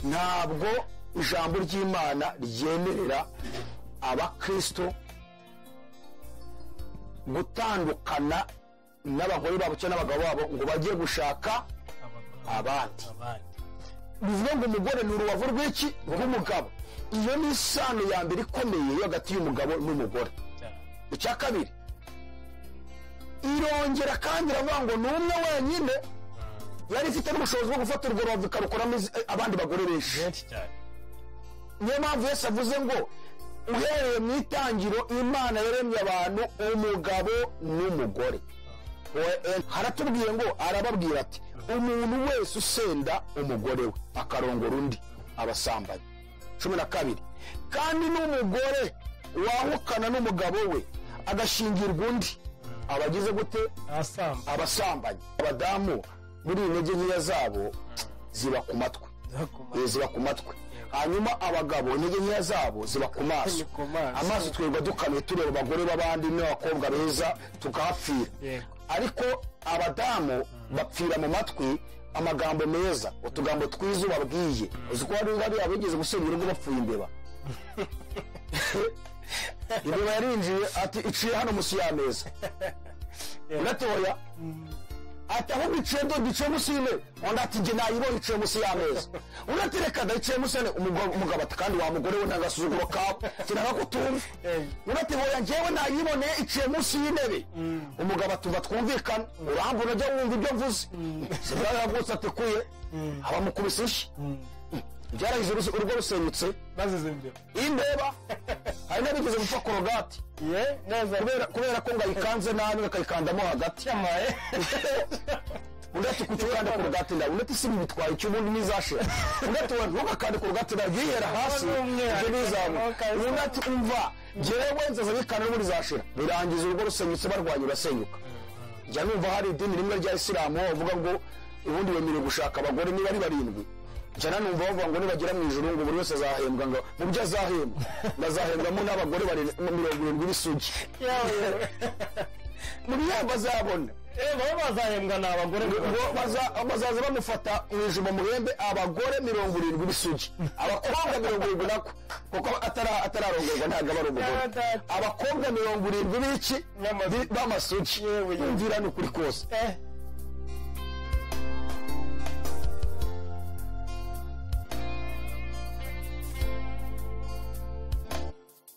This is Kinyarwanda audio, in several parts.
Ntabwo ijambo ry'Imana ryemerera abakristo gutandukana n'abagore babo cyangwa n'abagabo babo ngo bajye gushaka abandi. Bivuga ngo umugore ni urubavu rw'iki? Rw'umugabo. Iyo ni isano ya mbere ikomeye yo hagati y'umugabo n'umugore. Icya kabiri, irongera kandi iravuga ngo ni umwe wenyine yari ifite n'ubushobozi bwo gufata urwo rubavu ikarukoramo abandi bagore benshi. Niyo mpamvu Yesu avuze ngo uhereye mu itangiro Imana yaremye abantu umugabo n'umugore. Haratubwiye ngo arababwira ati umuntu wese usenda umugore we akarongora undi abasambanye. 12, kandi n'umugore wahukana n'umugabo we agashingirwa undi abagize gute? Abasambanye. Abadamu muri intege nkeya zabo ziba ku matwi, ziba ku matwi. Hanyuma abagabo intege nkeya zabo ziba ku maso. Amaso twirwa dukanuye tureba abagore b'abandi n'abakobwa beza tukahapfira. Ariko abadamu bapfira mu matwi amagambo meza, utugambo twiza ubabwiye. Uzi ko hari abigeze gusenya urugo bapfuye imbeba. Imbeba yarinjiye ati iciye hano munsi y'ameza. Uratoya ati ahubwo iciye do iciye munsi y'intebe. Undi ati njye nayibonye iciye munsi y'ameza. Undi ati reka da iciye munsi y'intebe. Umugabo ati kandi wa mugore we ntagasuzuguro kawe kiraga kutumva. Undi ati hoya njyewe nayiboneye iciye munsi y'intebe. Umugabo ati umva twumvikane, urambona ujya wumva ibyo mvuze. Sibira ati kuye abamukubise inshyi. Byarahise urugo rusenyutse bazize imbeba. Imbeba hari n'abigeze gupfa korogati kubera ko ngo ayikanze nabi akayikandamo hagati. Undi ati kuki ukanda korogati nabi? Undi ati si bitwaye icyo ubundi ntizashira. Undi ati ntugakande korogati nabi yihera hasi ibyo bizamuka. Undi ati umva njyewe nzaza bikanda n'ubundi izashira. Birangiza urugo rusenyutse barwanya urasenyuka. Njya numva hari idini rimwe rya Isilamu bavuga ngo ubundi bemerewe gushaka abagore niba ari 7. Njya numva bavuga ngo nibagera mu ijuru ngo buri wese azahembwa, ngo mu byo azahembwa bazahembwamo n'abagore 70 b'isugi. Mu bihembo azabona bo bazahembwa ni abagore, bazaza bamufata mu ijuru bamuhembe abagore 70 b'isugi, abakobwa 70 nako kuko atararongorwa ntabwo aba ari umugore, abakobwa 70 b'iki b'amasugi. Yumvira ni ukuri kose.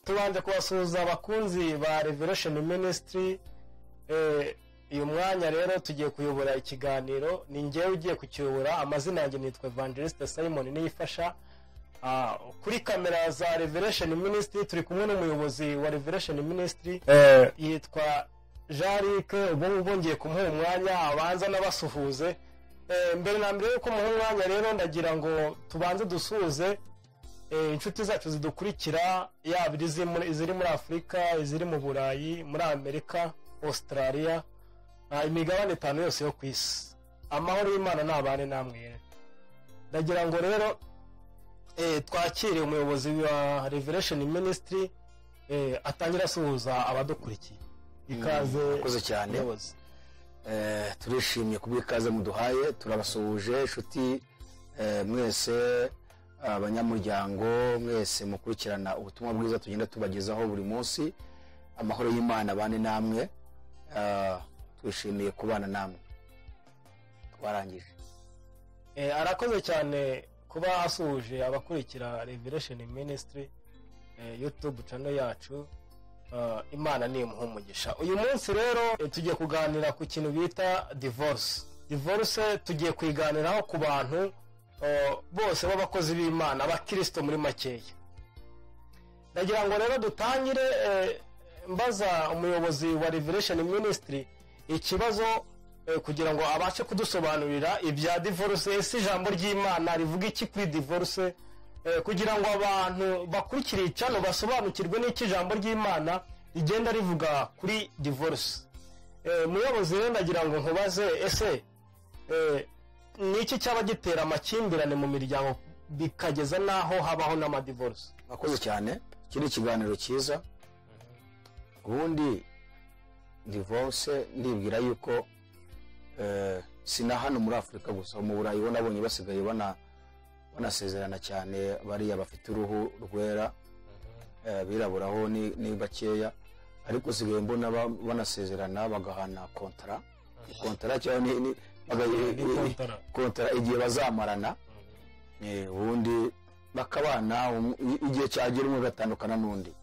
Tubanje kubasuhuza abakunzi ba Revelation Ministry. Uyu mwanya rero tugiye kuyobora ikiganiro, ni njyewe ugiye kukiyobora. Amazina yanjye nitwa Evangelist Simon Niyifasha. Kuri kamera za Revelation Ministry turi kumwe n'umuyobozi wa Revelation Ministry yitwa Jean-Luc. Ubu ngubu ngiye kumuha umwanya abanza n'abasuhuze. Mbere na mbere yuko muha umwanya rero ndagira ngo tubanze dusuhuze inshuti zacu zidukurikira, yaba iziri muri Afurika, iziri mu Burayi, muri Amerika, Australia, imigabane 5 yose yo ku isi. Amahoro y'Imana nabane namwe. Ndagira ngo rero twakire umuyobozi wa Revelation Ministry atangira asuhuza abadukurikiye. Ikaze. Murakoze cyane. Turishimye kubw'ikaze muduhaye, turabasuhuje inshuti mwese abanyamuryango mwese mukurikirana ubutumwa bwiza tugenda tubagezaho buri munsi. Amahoro y'Imana bane namwe. Twishimiye kubana namwe. Twarangije. Arakoze cyane kuba asuhuje abakurikira Revelation Ministry YouTube channel yacu. Imana ni umugisha. Uyu munsi rero tugiye kuganira ku kintu bita divorce. Divorce tugiye kuyiganiraho ku bantu bose b'abakozi b'Imana, abakristo muri makeya. Ndagira ngo rero dutangire mbaza umuyobozi wa Revelation Ministry ikibazo kugira ngo abashe kudusobanurira ibya divorce. Ese ijambo ry'Imana rivuga iki kuri divorce, kugira ngo abantu bakurikire icano basobanukirwe n'iki ijambo ry'Imana rigenda rivuga kuri divorce. Muyobozi rero ndagira ngo nkubaze, ese niki cyaba gitera amakimbirane mu miryango bikageza naho habaho n'amadivorce? Murakoze cyane, iki ni ikiganiro cyiza. Ubundi divorce ndibwira yuko sina hano muri Afurika gusa, mu Burayi bo nabonye basigaye Banasezerana cyane bariya bafite uruhu rwera, abiraburaho ni bakeya, ariko usigaye mbona banasezerana bagahana kontara, kontara cyangwa kontara igihe bazamarana, ubundi bakabana igihe cyagera umwe agatandukana n'undi.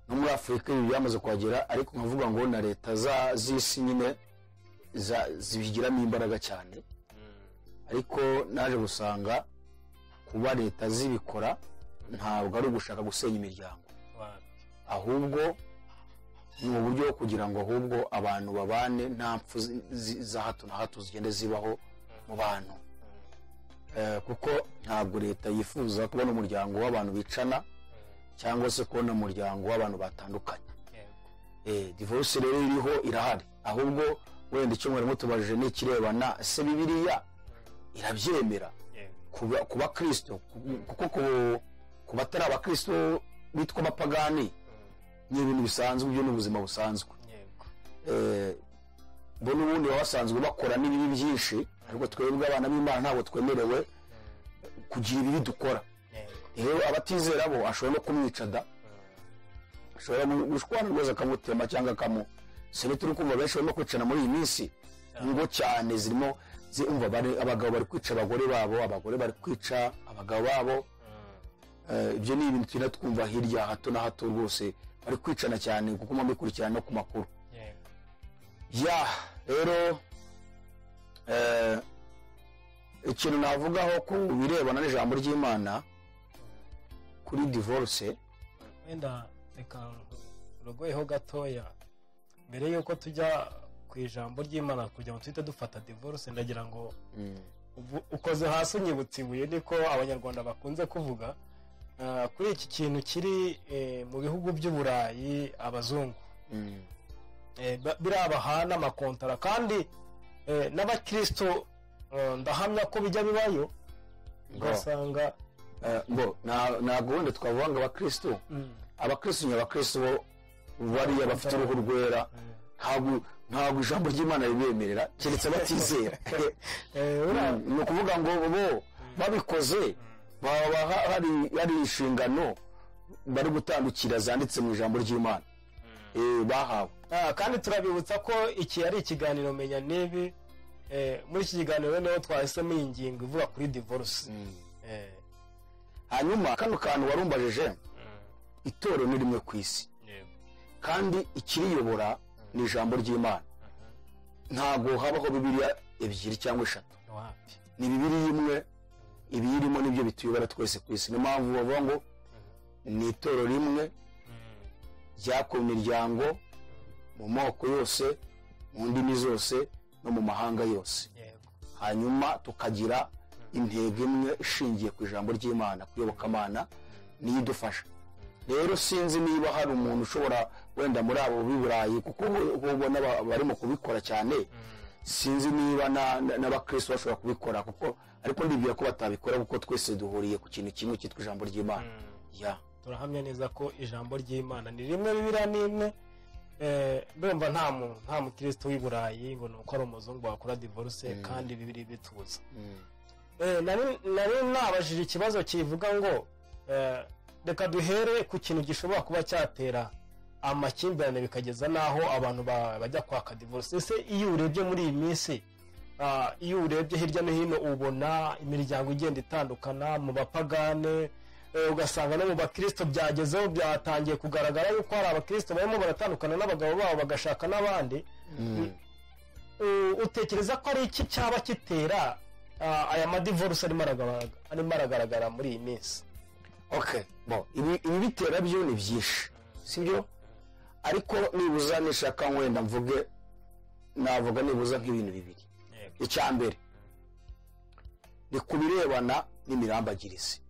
No muri Afurika ibi byamaze kuhagera, ariko nkavuga ngo na leta z'isi nyine zibigiramo imbaraga cyane. Ariko naje gusanga kuba leta zibikora ntabwo ari ugushaka gusenya imiryango, ahubwo ni uburyo kugira ngo ahubwo abantu babane nta mpfu za hato na hato zigende zibaho mu bantu. Kuko ntabwo leta yifuza kubona umuryango w'abantu bicana cyangwa se kubona umuryango w'abantu batandukanye. Divorce rero iriho irahari, ahubwo wenda icyo mwari mutubajije ni ikirebana se Bibiliya irabyemera ku bakristo, kuko ku batari abakristo bitwa abapagani ni ibintu bisanzwe, ibyo ni ubuzima busanzwe. Bo n'ubundi baba basanzwe bakora n'ibibi byinshi, ariko twebwe abana b'Imana ntabwo twemerewe kugira ibibi dukora. Rero abatizera bo ashobora no kumwica da, ashobora gushwana rwose akamutema cyangwa akamu sebe. Turi kumva benshi barimo kwicana muri iyi minsi, ngo cyane zirimo umva abagabo bari kwica abagore babo, abagore bari kwica abagabo babo. Ibyo ni ibintu tugenda twumva hirya hato na hato rwose, bari kwicana cyane kuko mubikurikirana no ku makuru. Ya rero ikintu navugaho ku birebana n'ijambo ry'Imana kuri divorce, wenda reka rugoyeho gatoya mbere yuko tujya ku ijambo ry'Imana kugira ngo tuhite dufata divorce. Ndagira ngo ukoze hasi unyibutse ibuye, niko abanyarwanda bakunze kuvuga kuri iki kintu kiri mu bihugu by'Uburayi, abazungu birabahana amakontara, kandi n'abakristo ndahamya ko bijya bibayo, ugasanga ngo ntabwo wenda twavuga ngo abakristo, abakristo nyabakristo bo bariya bafite uruhu rwera ntabwo ijambo ry'Imana ribemerera keretse batizera. Ni ukuvuga ngo bo babikoze baba hari inshingano bari gutandukira zanditse mu ijambo ry'Imana bahawe. Kandi turabibutsa ko iki ari ikiganiro Menya Nibi. Muri iki kiganiro niho twahisemo iyi ngingo ivuga kuri divorce. Hanyuma kano kantu warumbajije, itorero ni rimwe ku isi kandi ikiriyobora ni ijambo ry'Imana. Ntabwo habaho Bibiliya ebyiri cyangwa eshatu, ni Bibiliya imwe, ibiyirimo nibyo bituyobora twese ku isi. Niyo mpamvu bavuga ngo ni itorero rimwe ryakuye imiryango mu moko yose, mu ndimi zose no mu mahanga yose. Hanyuma tukagira intego imwe ishingiye ku ijambo ry'Imana, kuyobokamana niyo idufasha. Rero sinzi niba hari umuntu ushobora wenda muri abo b'Iburayi, kuko ubona barimo kubikora cyane, sinzi niba n'abakristo bashobora kubikora, kuko ariko ndibwira ko batabikora kuko twese duhuriye ku kintu kimwe cyitwa ijambo ry'Imana. Ya turahamya neza ko ijambo ry'Imana ni rimwe, Bibiliya ni imwe. Ndumva nta mukristo w'Iburayi ngo nuko ari umuzungu wakora divorce kandi Bibiliya bituza. Nari nabajije ikibazo kivuga ngo reka duhere ku kintu gishobora kuba cyatera amakimbirane bikageza naho abantu bajya kwaka divorce. Ese iyo urebye muri iyi minsi, iyo urebye hirya no hino ubona imiryango igenda itandukana mu bapagane, ugasanga no mu bakristo byagezeho, byatangiye kugaragara yuko hari abakristo barimo baratandukana n'abagabo babo bagashaka n'abandi. Utekereza ko ari iki cyaba kitera aya madivorce arimo aragaragara muri iyi minsi? Okay, bo ibi bitera byo ni byinshi, sibyo? Ariko nibuza nishaka wenda mvuge, navuga nibuza nk'ibintu bibiri. Icya mbere ni kubirebana n'imirambagirize.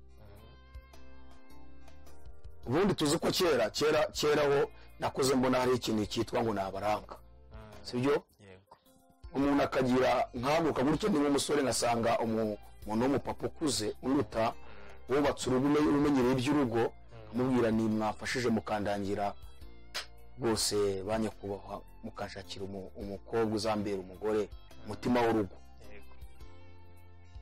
Ubundi tuzi ko kera kera kera ho nakoze mbona hari ikintu cyitwa ngo nabaranga, sibyo? Umuntu akagira nkaguka gutyo, niba umusore ngasanga umuntu w'umupapa ukuze unuta wubatse urugo umenyereye iby'urugo, amubwira ni mwafashije mukandangira rwose banyakubahwa, mukanshakira umukobwa uzambera umugore, umutima w'urugo.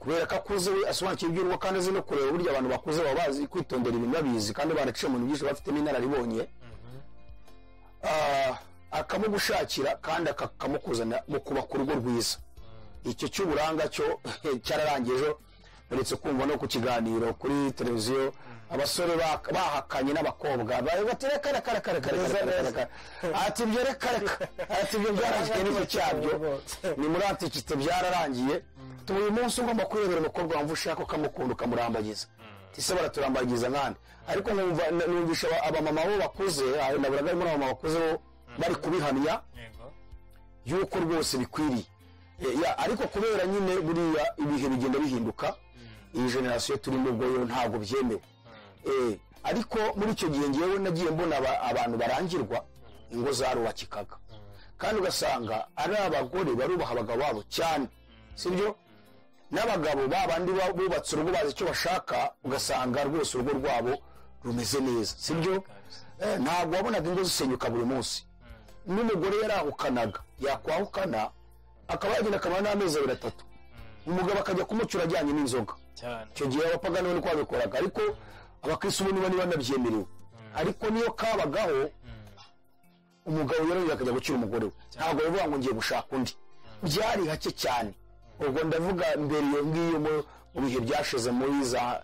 Kubera ko akuze we asobanukiwe iby'urugo kandi azi no kureba, burya abantu bakuze baba bazi kwitondera ibintu, babizi kandi baraciye mu bintu byinshi, bafitemo inararibonye. Akamugushakira kandi akamukuzana mu kubaka urugo rwiza. Icyo cy'uburanga cyo cyararangiye ejo. Uretse kumva no ku kiganiro kuri televiziyo, abasore bahakanye n'abakobwa bati: "Reka reka reka reka reka reka reka." Ati: "Ibyo reka reka." Ati: "Ibyo byararangiye n'icyo cyabyo ni muri antiquité, byararangiye." Uyu munsi ugomba kwirebera umukobwa wumva ushaka, ukamukunda, ukamurambagiza. Ese baraturambagiza nkandi? Ariko numvisha abamama bo bakuze, naburaga harimo n'abamama bakuze bo bari kubihamya yuko rwose bikwiriye. Ariko kubera nyine buriya ibihe bigenda bihinduka, iyi génération turimo ubwo yo ntabwo byemewe. Ariko muri icyo gihe ngewe nagiye mbona abantu barangirwa, ingo zarubakikaga, kandi ugasanga ari abagore barubaha abagabo babo cyane, sibyo? N'abagabo babandi bubatse urugo bazi icyo bashaka, ugasanga rwose urugo rwabo rumeze neza, sibyo? Ntabwo wabonaga ingo zisenyuka buri munsi. N'umugore yarahukanaga, yakwahukana akaba yagenda akamara n'amezi 2, 3, umugabo akajya kumucyura ajyanye n'inzoga. Icyo gihe abapagani bo niko babikoraga, ariko abakirisitu bo niba banabyemerewe. Ariko niyo kabagaho, umugabo yarongera akajya gucyura umugore we, ntabwo bivuga ngo ngiye gushaka undi, byari hake cyane. Ubwo ndavuga mbere iyo ngiyo, mu bihe byashize, muri za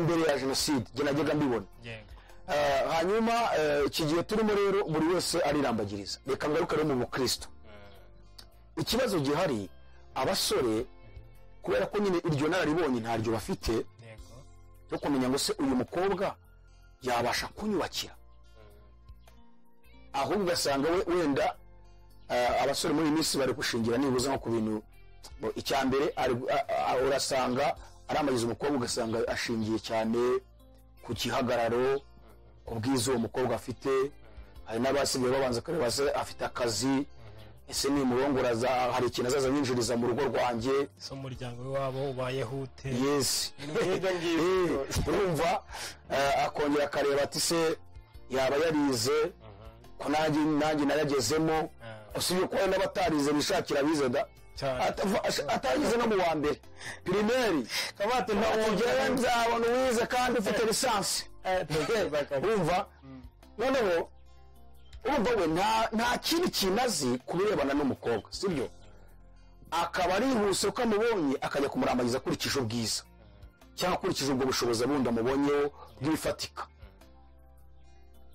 mbere ya jenoside, njye najyaga mbibona. Hanyuma iki gihe turimo rero, buri wese arirambagiriza. Reka ngaruke rero mu bukristo. Ikibazo gihari, abasore, kubera ko nyine iryo nararibonye ntaryo bafite yo kumenya ngo se uyu mukobwa yabasha kunyubakira, ahubwo ugasanga we wenda abasore muri iyi minsi bari gushingira nibuza nko ku bintu. Icya mbere, urasanga arambagiza umukobwa, ugasanga ashingiye cyane ku gihagararo, ku bwiza uwo mukobwa afite. Hari n'abasigaye babanza kureba: se afite akazi? Ese nimurongora hari ikintu azaza yinjiriza mu rugo rwanjye? Se umuryango w'iwabo ubayeho ute? Yes. Ibyo ngibyo. Urumva, akongera akareba ati: "Se yaba yarize, ko nanjye naragezemo?" Usibye ko hari n'abatarize bishakira abize da. Atageze no mu wa mbere primaire. Kabati. Ati: "Njyewe nzabona uwize kandi ufite licence." Urumva, noneho urumva we nta kindi kintu azi ku birebana n'umukobwa, sibyo? Akaba arihuse uko amubonye akajya kumurambagiza akurikije ubwiza cyangwa akurikije ubwo bushobozi bundi amubonyeho bw'ibifatika,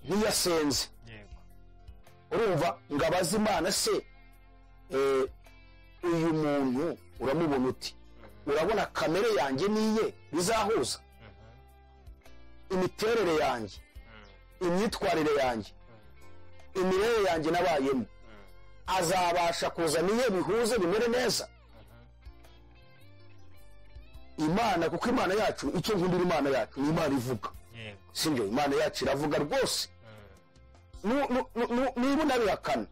ntiyasenze. Urumva, ngo abaze Imana: "Se uyu muntu uramubona uti? Urabona kamere yanjye niye bizahuza? Imiterere yanjye, imyitwarire yanjye, imirere yanjye nabayemo, azabasha kuza niye bihuze bimere neza?" Imana, kuko Imana yacu, icyo nkundira Imana yacu ni Imana ivuga. Sibyo? Imana yacu iravuga rwose. Niba unabihakana,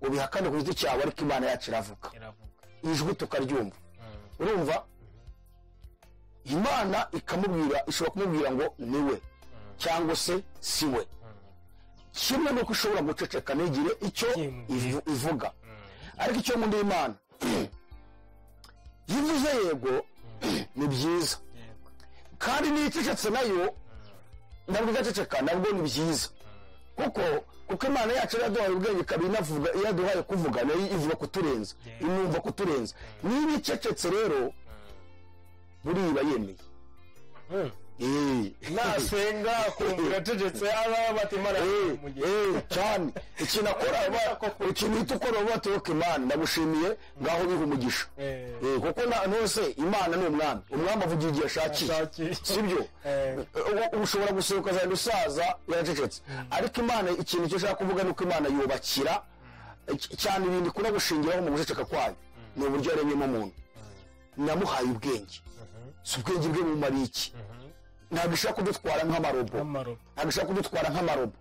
ubihakane ku giti cyawe, ariko Imana yacu iravuga. Iravuga. Ijwi tukaryumva. Urumva, Imana ikamubwira, ishobora kumubwira ngo niwe cyangwa se si we, kimwe n'uko ishobora guceceka ntigire icyo Kimwe. ivuga. Ariko icyo nkundira Imana, iyo ivuze yego ni byiza, kandi n'iyo icecetse nayo nabwo igaceceka, nabwo ni byiza, kuko Imana yacu yaduhaye ubwenge, ikaba inavuga. Iyo yaduhaye kuvuga, nayo ivuga kuturenza, inumva kuturenza. Niba icecetse rero, buriya iba yemeye. Nasenga akumva iracecetse, aba bati: "Imana mu gihe." Cyane. Ikintu akora, ikintu uhita ukora, uba bati: "Okay Imana, ndagushimiye, ngaho biha umugisha." Kuko ntose Imana ni umwami, umwami avugira igihe ashakiye. Ashakiye. Sibyo? Ubu ushobora gusohoka ukazagenda usaza yaracecetse. Ariko Imana, ikintu icyo ushaka kuvuga ni uko Imana yubakira cyane. Ibintu ikunda gushingiraho mu guceceka kwayo ni uburyo yaremyemo umuntu. Namuhaye ubwenge, si ubwenge bwe bumara iki? Ntabwo ishaka kudutwara nk'amarobo. Nk'amarobo. Ntabwo ishaka kudutwara nk'amarobo.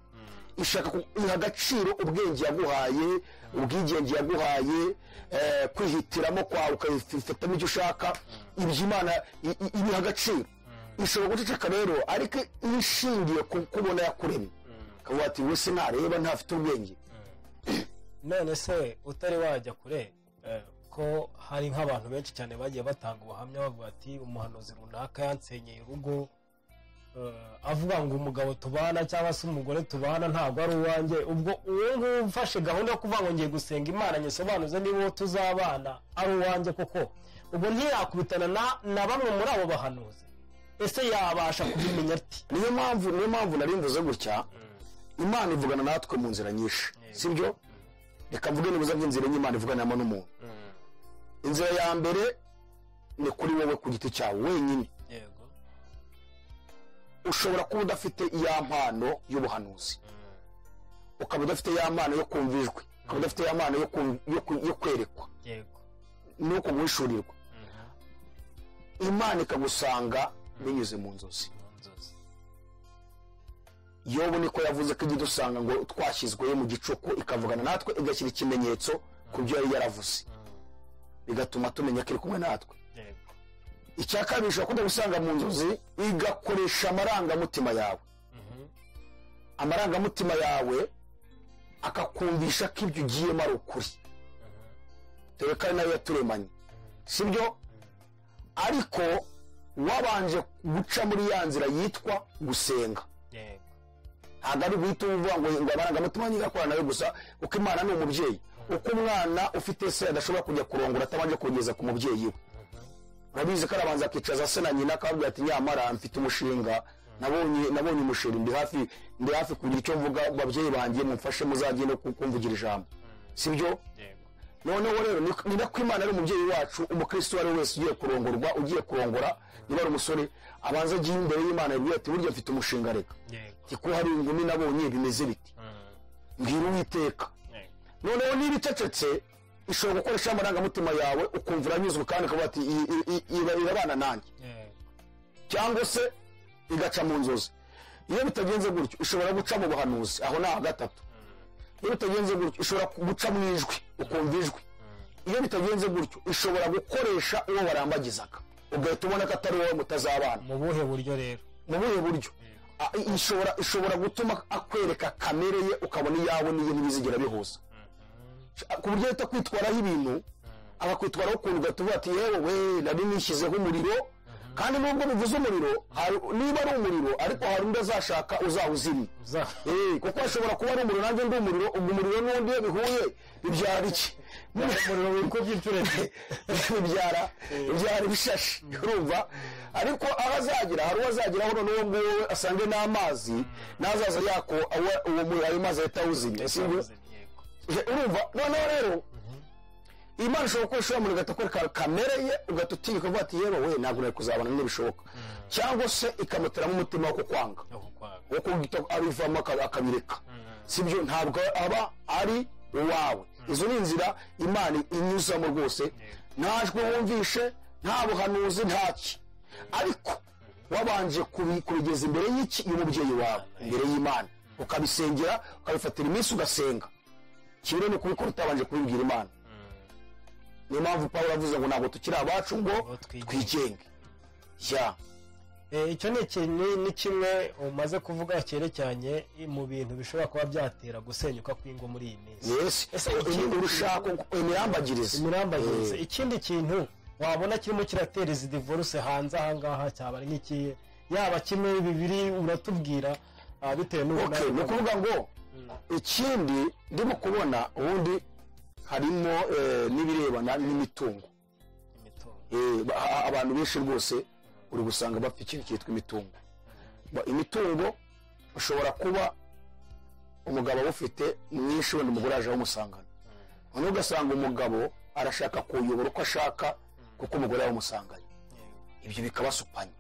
Ishaka iha agaciro ubwenge yaguhaye, ubwigenge yaguhaye, kwihitiramo kwawe, ukayifatamo icyo ushaka. Ibyo Imana ibiha agaciro. Ishobora guceceka rero, ariko iyo ishingiye ku kubona yakuremye, ikavuga ati: "Wese nareba ntafite ubwenge?" None se utari wajya kure, ko Ko hari nk'abantu benshi cyane bagiye batanga ubuhamya bavuga ati umuhanuzi runaka yansenyeye urugo, avuga ngo umugabo tubana cyangwa se umugore tubana ntabwo ari uwanjye. Ubwo uwo nguwo ufashe gahunda yo kuvuga ngo ngiye gusenga Imana nyisobanuze niba uwo tuzabana ari uwanjye koko, ubwo ntiyakubitana na bamwe muri abo bahanuzi? Ese yabasha kubimenya ati? Niyo mpamvu nari mvuze gutya. Imana ivugana natwe mu nzira nyinshi, sibyo? Reka mvuge nibuza by'inzira enye Imana ivuganamo n'umuntu. Inzira ya mbere ni kuri wowe ku giti cyawe wenyine. Ushobora kuba udafite ya mpano y'ubuhanuzi, ukaba udafite ya mpano yo kumva ijwi, ukaba udafite ya mpano yo kwerekwa nuko guhishurirwa, Imana ikagusanga binyuze mu nzozi. Mu nzozi. Yobu niko yavuze ko ijya idusanga ngo twashyizweyo mu gicuku, ikavugana natwe, igashyira ikimenyetso ku byo yari yaravuze, bigatuma tumenya ko iri kumwe natwe. Icya kabiri, ishobora kutagusanga mu nzozi, igakoresha amarangamutima yawe. Amarangamutima yawe akakumvisha ko ibyo ugiyemo ari ukuri, dore ko ari nayo yaturemanye, sibyo? Ariko wabanje guca muri ya nzira yitwa gusenga. Ntabwo ari guhita uvuga ngo amarangamutima ntigakora nayo gusa, kuko Imana ni umubyeyi. Uko umwana ufite se adashobora kujya kurongora atabanje kugeza ku mubyeyi we, urabizi ko arabanza akicaza se na nyina, akababwira ati: "Nyamara mfite umushinga, nabonye umusheri, ndi hafi kugira icyo mvuga. Babyeyi banjye, mumfashe muzajye no kumvugira ijambo", sibyo? Yego. Noneho rero ni nako Imana ari umubyeyi wacu. Umukristo uwo ari we wese ugiye kurongorwa, ugiye kurongora, niba ari umusore, abanza agiye imbere y'Imana, yabwira ati: "Burya mfite umushinga, reka ko hari inkumi nabonye, bimeze biti? Mbwira Uwiteka." Noneho niba icecetse, ishobora gukoresha amarangamutima yawe, ukumva uranyuzwe kandi ukavuga ati: "Irabana nanjye." Cyangwa se igaca mu nzozi. Iyo bitagenze gutyo, ishobora guca mu buhanuzi, aho ni aha gatatu. Iyo bitagenze gutyo, ishobora guca mu ijwi, ukumva ijwi. Iyo bitagenze gutyo, ishobora gukoresha uwo warambagizaga, ugahita ubona ko atari wowe mutazabana. Mu buhe buryo rero? Mu buhe buryo? Ishobora gutuma akwereka kamere ye, ukabona iyawe n'iye ntibizigera bihuza, ku buryo ahita kwitwaraho ibintu, akakwitwaraho ukuntu ugahita uvuga ati: "Yewe we, nari nishyizeho umuriro." Kandi nubwo bivuze umuriro, niba ari umuriro, ariko hari undi azashaka uzawuzimya. Kuko ashobora kuba ari umuriro, nanjye ndi umuriro. Ubwo umuriro n'undi iyo bihuye bibyara iki? Umuriro wikubye inshuro ebyiri. Bibyara ibishashi, urumva? Ariko aho azagira, hari uwo azageraho noneho nguwo we asange n'amazi n'azaza yako ayo mazi ahita awuzimya, sibyo? Yego. Urumva? Noneho rero Imana ishobora gukoresha uriya muntu, igahita akwereka kamere ye, ugahita utinyuka ukavuga ati: "Yewe we, ntabwo nari kuzabana, ntibishoboka." Cyangwa se ikamuteramo umutima wo kukwanga, Yo kukwanga. wo guhita abivamo, akabireka, sibyo? Ntabwo aba ari uwawe. Izo ni inzira Imana inyuzamo rwose, nta jwi wumvishe, nta buhanuzi, ntaki, ariko wabanje kubigeza imbere y'iki? Y'umubyeyi wawe, imbere y'Imana, ukabisengera, ukabifatira iminsi ugasenga. Kimwe ni ukubikora utabanje kubibwira Imana. Niyo mpamvu Pawulo avuze ngo ntabwo tukiri abacu ngo Ngo twigenge. twigenge ya. Icyo ni ni kimwe umaze kuvuga cyerekeranye mu bintu bishobora kuba byatera gusenyuka kw'ingo muri iyi minsi. Yes. Ese ikindi Urushako, imirambagirize. Imirambagirize. Ikindi kintu wabona kirimo kiratera izi divorce hanze aha ngaha cyaba ari nk'ikihe? Yaba kimwe, bibiri, uratubwira bitewe n'ubu. Okay, ni ukuvuga ngo ikindi ndimo kubona ubundi harimo n'ibirebana n'imitungo. Imitungo. Abantu benshi rwose uri gusanga bapfa ikintu cyitwa imitungo. Imitungo ushobora kuba umugabo awufite mwinshi, wenda umugore yaje awumusangana, noneho ugasanga umugabo arashaka kuwuyobora uko ashaka kuko umugore yawumusanganye, ibyo bikabasupanya.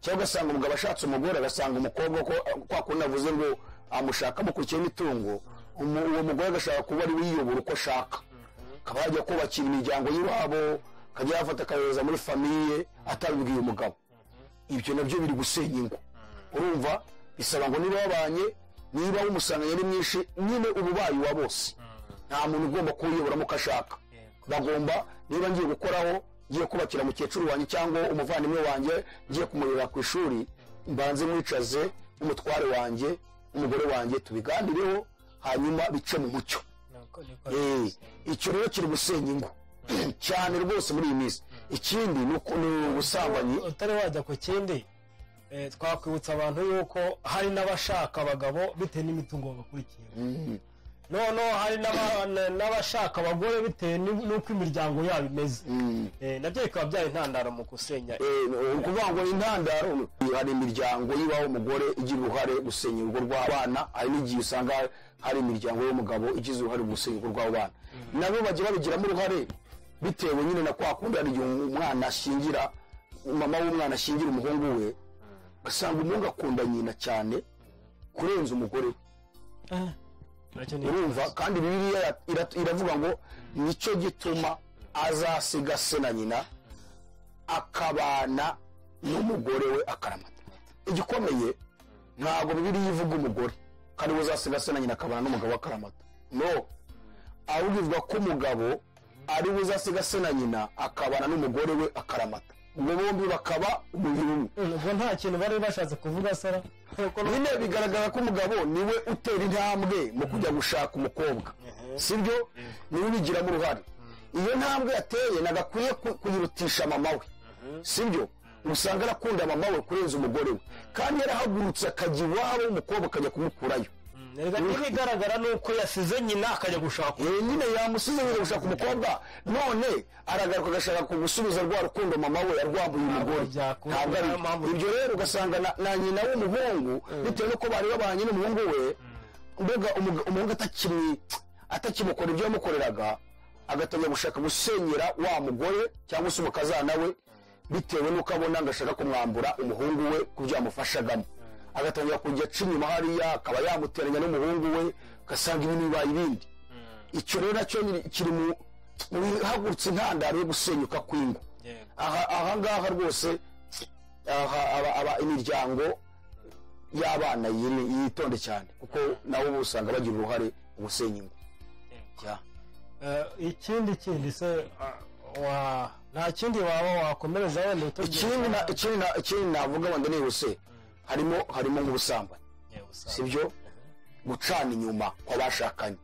Cyangwa ugasanga umugabo ashatse umugore, agasanga umukobwa ko kwa kundi navuze ngo amushaka amukurikiyeho imitungo, uwo mugore agashaka kuba ari we uyiyobora uko ashaka, akaba yajya kubakira imiryango y'iwabo, akajya yafata akayohereza muri famille atabibwiye umugabo. Ibyo nabyo biri gusenya ingo. Urumva bisaba ngo niba wabanye, niba wumusanganye ari mwinshi, nyine uba ubaye uwa bose, nta muntu ugomba kuwuyoboramo uko ashaka. Bagomba, niba ngiye gukoraho, ngiye kubakira mukecuru wanjye cyangwa umuvandimwe wanjye, ngiye kumurera ku ishuri, mbanze mwicaze umutware wanjye, umugore wanjye, tubiganireho, hanyuma bice mu mucyo. Niko Icyo rero kiri gusenya ingo. Cyane rwose muri iyi minsi. Ikindi ni ubusambanyi. Utari wajya ku kindi, twakwibutsa abantu yuko hari n'abashaka abagabo bitewe n'imitungo babakurikiye. Noneho hari n'abashaka abagore bitewe n'uko imiryango yabo imeze. Nabyo bikaba byaba intandaro mu gusenya. Ni ukuvuga ngo intandaro, hari imiryango y'iwabo umugore igira uruhare gusenya urugo rw'abana, hari n'igihe usanga hari imiryango y'umugabo igize uruhare mu gusenya urugo rw'abana. Nabo bajya babigiramo uruhare bitewe nyine na kwa kundi hari igihe umwana ashyingira, mama w'umwana ashyingira umuhungu we, ugasanga umuhungu akunda nyina cyane kurenza umugore we. Urumva kandi Bibiliya iravuga ngo nicyo gituma azasiga se na nyina akabana n'umugore we akaramata. Igikomeye ntabwo Bibiliya ivuga umugore kandi uzasiga se na nyina akabana n'umugabo akaramata. No, ahubwo ivuga ko umugabo ari we uzasiga se na nyina akabana n'umugore we akaramata, ubwo bombi bakaba umubiri umwe. Ubwo nta kintu bari bashatse kuvuga sara. Nyine bigaragara ko umugabo niwe utera intambwe mu kujya gushaka umukobwa, sibyo? Niwe ubigiramo uruhare. Iyo ntambwe yateye nagakwiye kuyirutisha mama we, sibyo? Usanga arakunda mama we kurenza umugore we, kandi yarahagurutse akajya iwabo w'umukobwa akajya kumukurayo. Ibigaragara ni uko yasize nyina akajya gushaka. Nyine yamusize nyine gushaka umukobwa, none aragaruka agashaka kugusubiza rwa rukundo mama we yarwambuye umugore. Ntabwo ari ibyo rero, ugasanga na nyina w'umuhungu bitewe n'uko bari babanye n'umuhungu we, mbega umuhungu atakimukora ibyo yamukoreraga, agatangira gushaka gusenyera wa mugore cyangwa se umukazana we, bitewe n'uko abona ngo ashaka kumwambura umuhungu we ku byo yamufashagamo. Agatangira kujya aca inyuma hariya, akaba yamuteranya n'umuhungu we, ugasanga ibintu bibaye ibindi. Icyo rero nacyo kiri mu bihagurutse intandaro yo gusenyuka kw'ingo. Aha ngaha rwose imiryango y'abana yitonde cyane, kuko nabo usanga bagira uruhare mu gusenya ingo. Ikindi kindi se nta kindi waba wakomereza wenda utubwira? Ikindi navuga wenda nihuse, harimo nk'ubusambanyi, sibyo? Gucana inyuma kw'abashakanye.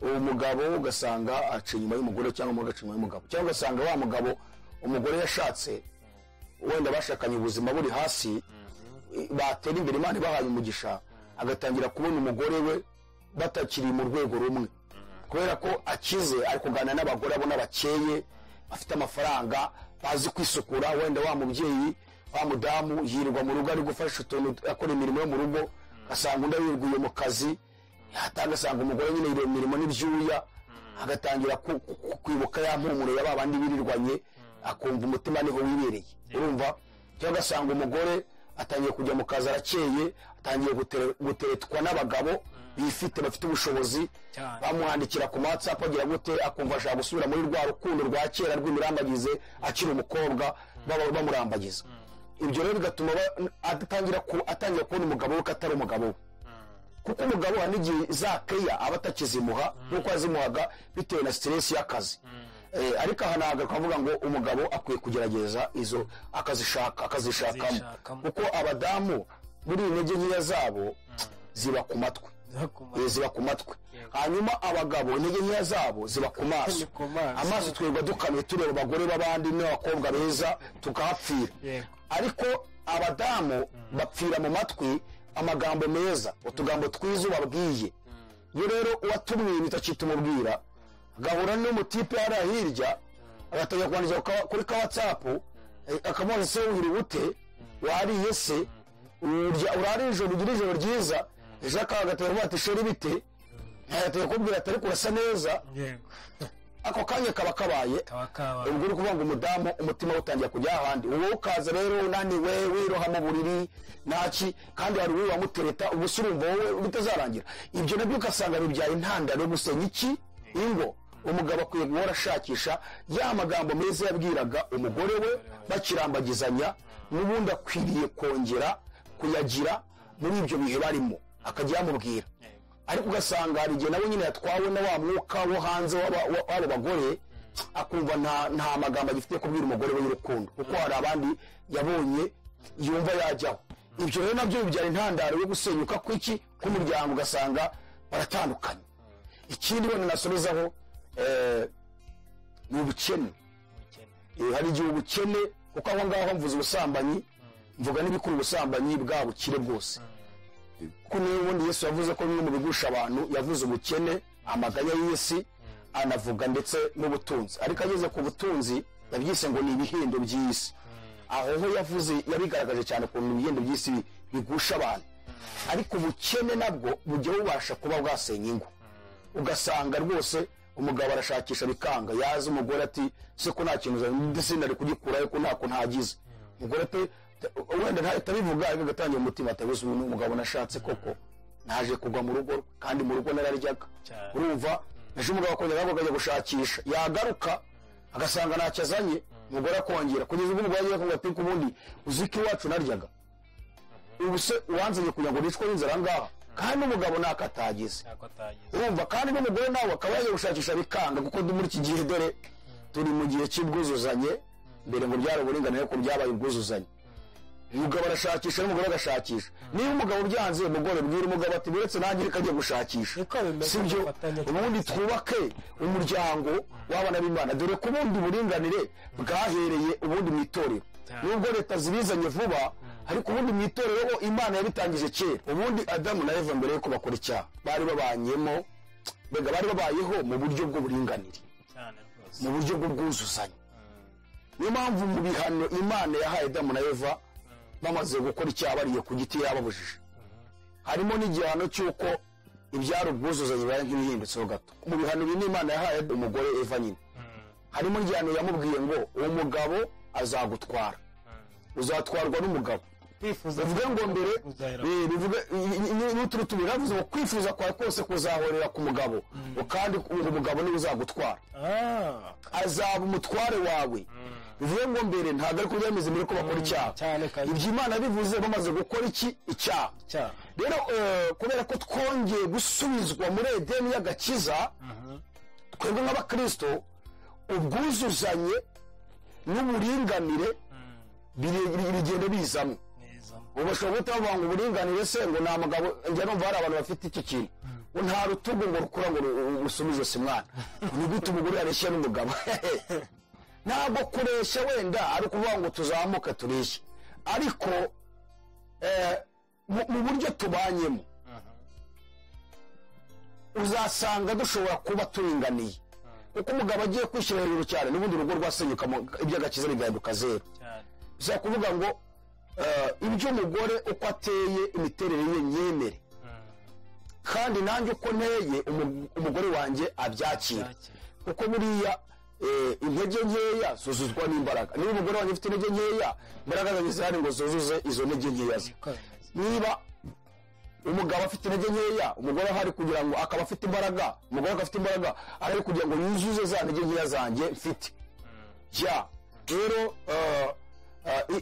Umugabo ugasanga aca inyuma y'umugore, cyangwa umugore agaca inyuma y'umugabo, cyangwa ugasanga wa mugabo umugore yashatse wenda bashakanye ubuzima buri hasi, batera imbere Imana ibahaye umugisha, agatangira kubona umugore we batakiri mu rwego rumwe, kubera ko akize ari kuganira n'abagore abona bakeye bafite amafaranga bazi kwisukura. Wenda wa mubyeyi wa mudamu yirirwa mu rugo ari gufasha utuntu, akora imirimo yo mu rugo, asanga undi yiriguye mu kazi, agasanga umugore nyine yiriwe imirimo n'ibyuya, agatangira kwibuka ya mpumuro ya babandi birirwanye, akumva umutima niho wibereye. Urumva? Cyangwa agasanga umugore atangiye kujya mu kazi arakeye, atangiye guteretwa n'abagabo bifite bafite ubushobozi, bamwandikira ku WhatsApp agira gute, akumva ashaka gusubira muri rwa rukundo rwa kera rw'imirambagize akiri umukobwa, bamurambagiza. Ibyo rero bigatuma atangira kubona umugabo we ko atari umugabo we, kuko umugabo hari n'igihe za keya aba atakizimuha nk'uko yazimuhaga bitewe na stress y'akazi. Ariko aha ntabwo akavuga ngo umugabo akwiye kugerageza izo akazishakamo, kuko abadamu muri intege nkeya zabo ziba ku matwi, ziba ku matwi, hanyuma abagabo intege nkeya zabo ziba ku maso. Amaso twirwa dukanuye tureba abagore b'abandi n'abakobwa beza tukahapfira, ariko abadamu bapfira mu matwi amagambo meza, utugambo twiza ubabwiye. Iyo rero uwatumwiye utakitumubwira, agahura n'umutipe hariya hirya, agatangira kwandikira kuri ka WhatsApp, akamubaza se wiriwe ute, wariye se, urara ijoro, ugira ijoro ryiza. Ejo akagatera avuga ati sheri bite, agatangira kubwira ati ariko urasa neza. Ako kanya kaba kabaye, ubwo uri kuvuga ngo umudamu umutima we utangira kujya ahandi. Wowe ukaza rero unaniwe wiroha mu buriri ntaki, kandi hari uwo wamutereta, ubu se urumva wowe bitazarangira. Ibyo nabyo ugasanga bibyaye intandaro yo gusenya iki ingo. Umugabo akwiye guhora ashakisha ya magambo meza yabwiraga umugore we bakirambagizanya, n'ubundi akwiriye kongera kuyagira muri ibyo bihe barimo, akajya yamubwira. Ariko ugasanga hari igihe nawe nyine yatwawe na wa mwuka wo hanze w'abo bagore, akumva nta magambo agifite kubwira umugore we y'urukundo, kuko hari abandi yabonye yumva yajyaho. Ibyo rero nabyo bibyara intandaro yo gusenyuka kw'iki k'umuryango, ugasanga baratandukanye. Ikindi wenda nasorezaho Ni ubukene. Hari igihe ubukene, kuko aho ngaho mvuze ubusambanyi, mvuga n'ibikuru ubusambanyi bwa bukire bwose. Kuko niyo ubundi Yesu yavuze ko bimwe mu bigusha abantu, yavuze ubukene, amaganya y'isi, anavuga ndetse n'ubutunzi. Ariko ageze ku butunzi yabyise ngo ni ibihendo by'isi. Aho ho yavuze, yabigaragaje cyane ukuntu ibihendo by'isi bigusha abantu. Ariko ubukene nabwo bujya bubasha kuba bwasenya ingo. Ugasanga rwose umugabo arashakisha bikanga, yaza umugore ati se ko nta kintu ndetse nari kugikurayo ko ntako ntagize. Umugore pe wenda ntahita abivuga, ariko agatangira umutima ati gusa uyu mugabo nashatse koko naje kugwa mu rugo, kandi mu rugo nararyaga. Urumva ejo umugabo akongera akajya gushakisha, yagaruka agasanga ntacyo azanye, umugore akongera, kugeza ubwo umugore agiye kuvuga ati ubundi uzi ko iwacu naryaga, ubu se uwanzanye kugira ngo nicwe n'inzara ngaha, kandi umugabo ntako atagize. Urumva kandi n'umugore nawe akaba yagiye gushakisha bikanga, kuko muri iki gihe dore turi mu gihe cy'ubwuzuzanye, mbere ngo byari uburinganire ariko byabaye ubwuzuzanye. Umugabo arashakisha n'umugore agashakisha. Niba umugabo byanze, umugore bwira umugabo ati buretse nanjye reka njye gushakisha, sibyo? Ubundi twubake umuryango w'abana b'Imana. Dore ko ubundi uburinganire bwahereye ubundi mu itorero, nubwo leta zibizanye vuba, ariko ubundi mu itorero ho Imana yabitangije kera. Ubundi Adamu na Eva mbere yuko bakora icyaha bari babanyemo, mbega bari babayeho mu buryo bw'uburinganire, mu buryo bw'ubwuzuzanye. Niyo mpamvu mu bihano Imana yahaye Adamu na Eva bamaze gukora icyaha bariye ku giti yababujije, harimo n'igihano cy'uko ibyari ubwuzuzanye bibaye nk'ibihindutseho gato. Mu bihano bine Imana yahaye umugore Eva nyine, harimo n'igihano yamubwiye ngo uwo mugabo azagutwara, uzatwarwa n'umugabo. Bivuge ngo mbere bivuge n'uturutu biravuze ngo kwifuza kwawe kose kuzahorera ku mugabo, kandi umugabo niwe uzagutwara, azaba umutware wawe. Bivuge ngo mbere ntabwo ariko byameze mbere ko bakora icyaha. Ibyo Imana bivuze bamaze gukora iki? Icyaha. Rero kubera ko twongeye gusubizwa muri Edeni y'agakiza, twebwe nk'abakristo ubwuzuzanye n'uburinganire bigenda bizamo. Ubu bashobora guhita bavuga ngo uburinganire se ngo nta mugabo, njya numva hari abantu bafite iki kintu ngo nta rutugu ngo rukura ngo rusubize si mwana, ni gute umugore yareshya n'umugabo? Ntabwo kureshya wenda ari ukuvuga ngo tuzamuke tureshye, ariko mu buryo tubanyemo uzasanga dushobora kuba turinganiye. Kuko umugabo agiye kwishyira hejuru cyane n'ubundi urugo rwasenyuka, iby'agakiza bigahinduka zero. Bisaba kuvuga ngo ibyo umugore uko ateye imiterere ye nyemere, kandi nanjye uko nteye umugore wanjye abyakira. Kuko buriya intege nkeya zuzuzwa n'imbaraga. Niba umugore wanjye afite intege nkeya, imbaraga zanjye zihari ngo zuzuze izo ntege nkeya ze. Niba umugabo afite intege nkeya, umugore ahari kugira ngo akaba afite imbaraga, umugore akaba afite imbaraga ahari kugira ngo yuzuze za ntege nkeya zanjye mfite. Ya rero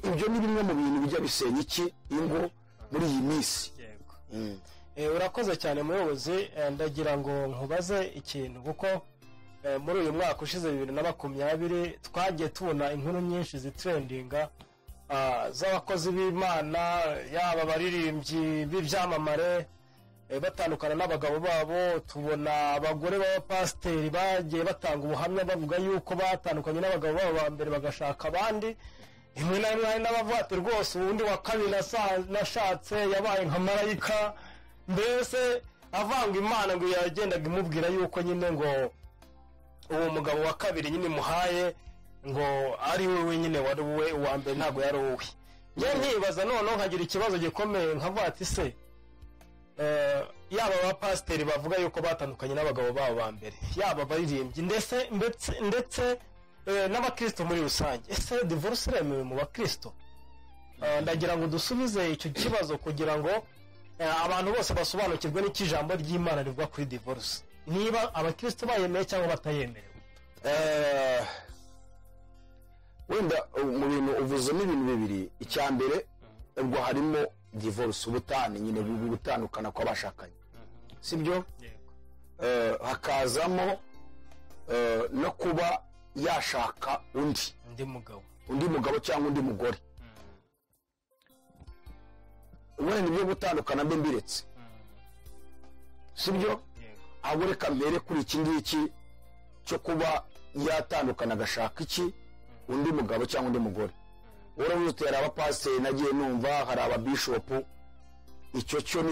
ibyo ni bimwe mu bintu bijya bisenya iki ingo muri iyi minsi. Urakoze cyane muyobozi. Ndagira ngo nkubaze ikintu, kuko muri uyu mwaka ushize 2020 twagiye tubona inkuru nyinshi zitrendinga z'abakozi b'Imana, yaba abaririmbyi b'ibyamamare batandukana n'abagabo babo. Tubona abagore b'abapasiteri bagiye batanga ubuhamya bavuga yuko batandukanye n'abagabo babo ba mbere bagashaka abandi. Rimwe na rimwe hari n'abavuga ati rwose uwundi wa kabiri nashatse yabaye nka marayika, mbese avanga Imana ngo yagendaga imubwira yuko nyine ngo uwo mugabo wa kabiri nyine muhaye ngo ari we wenyine wari we uwa mbere ntabwo yari uwe. Njye nkibaza noneho nkagira ikibazo gikomeye nkavuga ati se yaba abapasiteri bavuga yuko batandukanye n'abagabo babo ba mbere, yaba abaririmbyi ndetse n'abakristo muri rusange, ese divorce iremewe mu bakristo? Ndagira ngo dusubize icyo kibazo kugira ngo abantu bose basobanukirwe n'icyo ijambo ry'Imana rivuga kuri divorce, niba abakristo bayemeye cyangwa batayemerewe. Wenda mu bintu uvuzemo ibintu bibiri. Icya mbere ubwo harimo divorce, ubutane nyine, gutandukana kw'abashakanye, sibyo? Hakazamo no kuba yashaka undi mugabo cyangwa undi mugore. Wenda ibyo gutandukana mbe mbiretse, sibyo? Ahubwo reka mbere kuri iki ngiki cyo kuba yatandukana agashaka iki undi mugabo cyangwa undi mugore. Uravuze uti hari abapasiteri nagiye numva, hari ababishopu, icyo cyo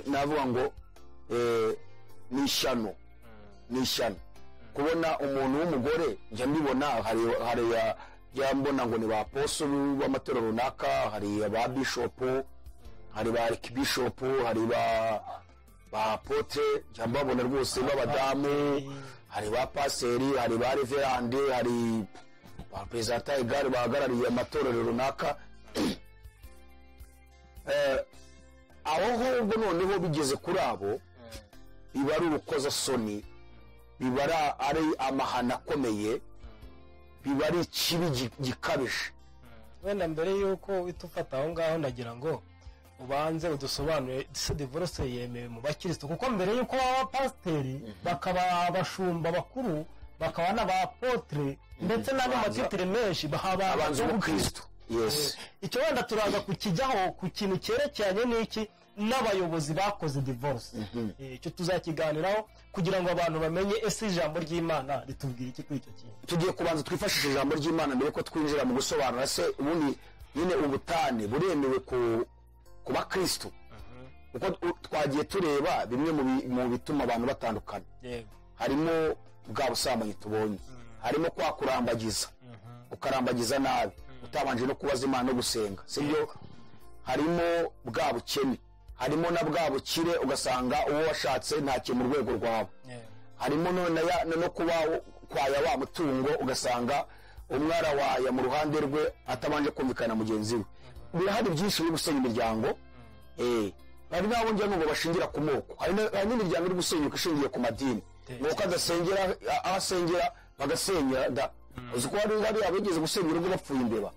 navuga ngo ni ishyano, ni ishyano kubona umuntu w'umugore. Njya mbibona, hari mbona ngo ni ba aposo b'amatorero runaka, hari ba bishopu, hari ba arikibishopu, hari ba apotre, njya mbabona rwose b'abadamu, hari ba paseri, hari ba reverande, hari ba perezida igare bahagarariye amatorero runaka. Aho ahubwo noneho bigeze kuri abo, biba ari urukozasoni, biba ari amahano akomeye, biba ari ikibi gikabije. Wenda mbere y'uko uhita ufata aho ngaho, ndagira ngo ubanze udusobanure ese divorce yemewe mu bakristo, kuko mbere y'uko baba abapasiteri bakaba abashumba bakuru, bakaba n'abapotre ndetse n'andi matitire menshi, bahaba abanza ubukristo. Yes. Icyo wenda turaza kukijyaho ku kintu cyerekeranye n'iki n'abayobozi bakoze divorce. Icyo tuzakiganiraho kugira ngo abantu bamenye ese ijambo ry'Imana ritubwira iki kuri icyo kintu. Tugiye kubanza twifashishe ijambo ry'Imana mbere ko twinjira mu gusobanura se ubundi nyine ubutane buremewe ku bakristo, kuko twagiye tureba bimwe mu bituma abantu batandukana. Harimo bwa busambanyi tubonye, harimo kwa kurambagiza, ukarambagiza nabi utabanje no kubaza Imana no gusenga, sibyo? Harimo bwa bukene, harimo na bwa bukire, ugasanga uwo washatse ntacyo mu rwego rwawe. Harimo no kuba kwaya wa mutungo, ugasanga umwara waya mu ruhande rwe atabanje kumvikana mugenzi we. Birahari byinshi biri gusenya imiryango. Hari n'abo njya numva bashingira ku moko, hari n'imiryango iri gusenyuka ishingiye ku madini, nuko adasengera aho asengera bagasenyera da. Uzi ko hari abigeze gusenya urugo bapfuye imbeba.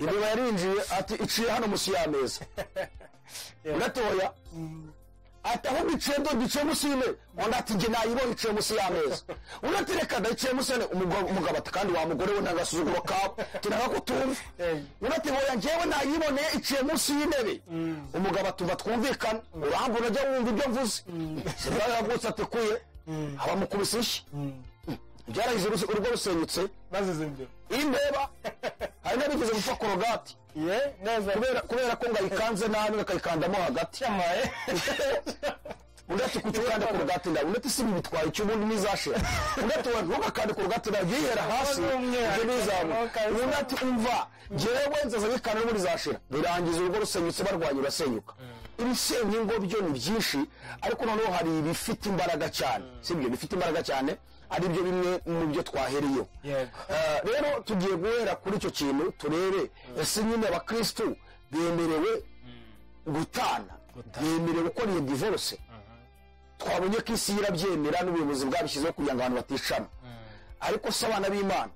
Imbeba yarinjiye ati iciye hano munsi y'ameza, uratoya ati ahubwo iciye do iciye munsi y'intebe, undi ati njye nayibonye iciye munsi y'ameza, undi ati reka da iciye munsi y'intebe. Umugabo ati kandi wa mugore we ntagasuzuguro kawe turaga kutumva, undi ati hoya njyewe nayiboneye iciye munsi y'intebe. Umugabo ati umva twumvikane, urambona ujya wumva ibyo mvuze. Yavutse ati kuye abamukubise inshyi, byarahize urugo rusenyutse imbeba. Hari n'abigeze gupfa korogati kubera ko ngo ayikanze nabi akayikandamo hagati. Undi ati kuki ukanda korogati nabi, undi ati si bitwaye icyo ubundi ntizashira, undi ati ntugakande korogati nabi yihera hasi ibyo ntizamuka, undi ati umva njyewe nzaza nyikanda n'ubundi izashira. Birangiza urugo rusenyutse, barwanya urasenyuka. Ibisenya ingo byo ni byinshi, ariko noneho hari ibifite imbaraga cyane, sibyo? Bifite imbaraga cyane ari byo bimwe mu byo twahereyeho. Rero tugiye guhera kuri icyo kintu turebe ese nyine abakristo bemerewe gutana, bemerewe gukora iyo divorce. Twabonye ko isi irabyemera n'ubuyobozi bwabishyizeho kugira ngo abantu baticana, ariko se abana b'Imana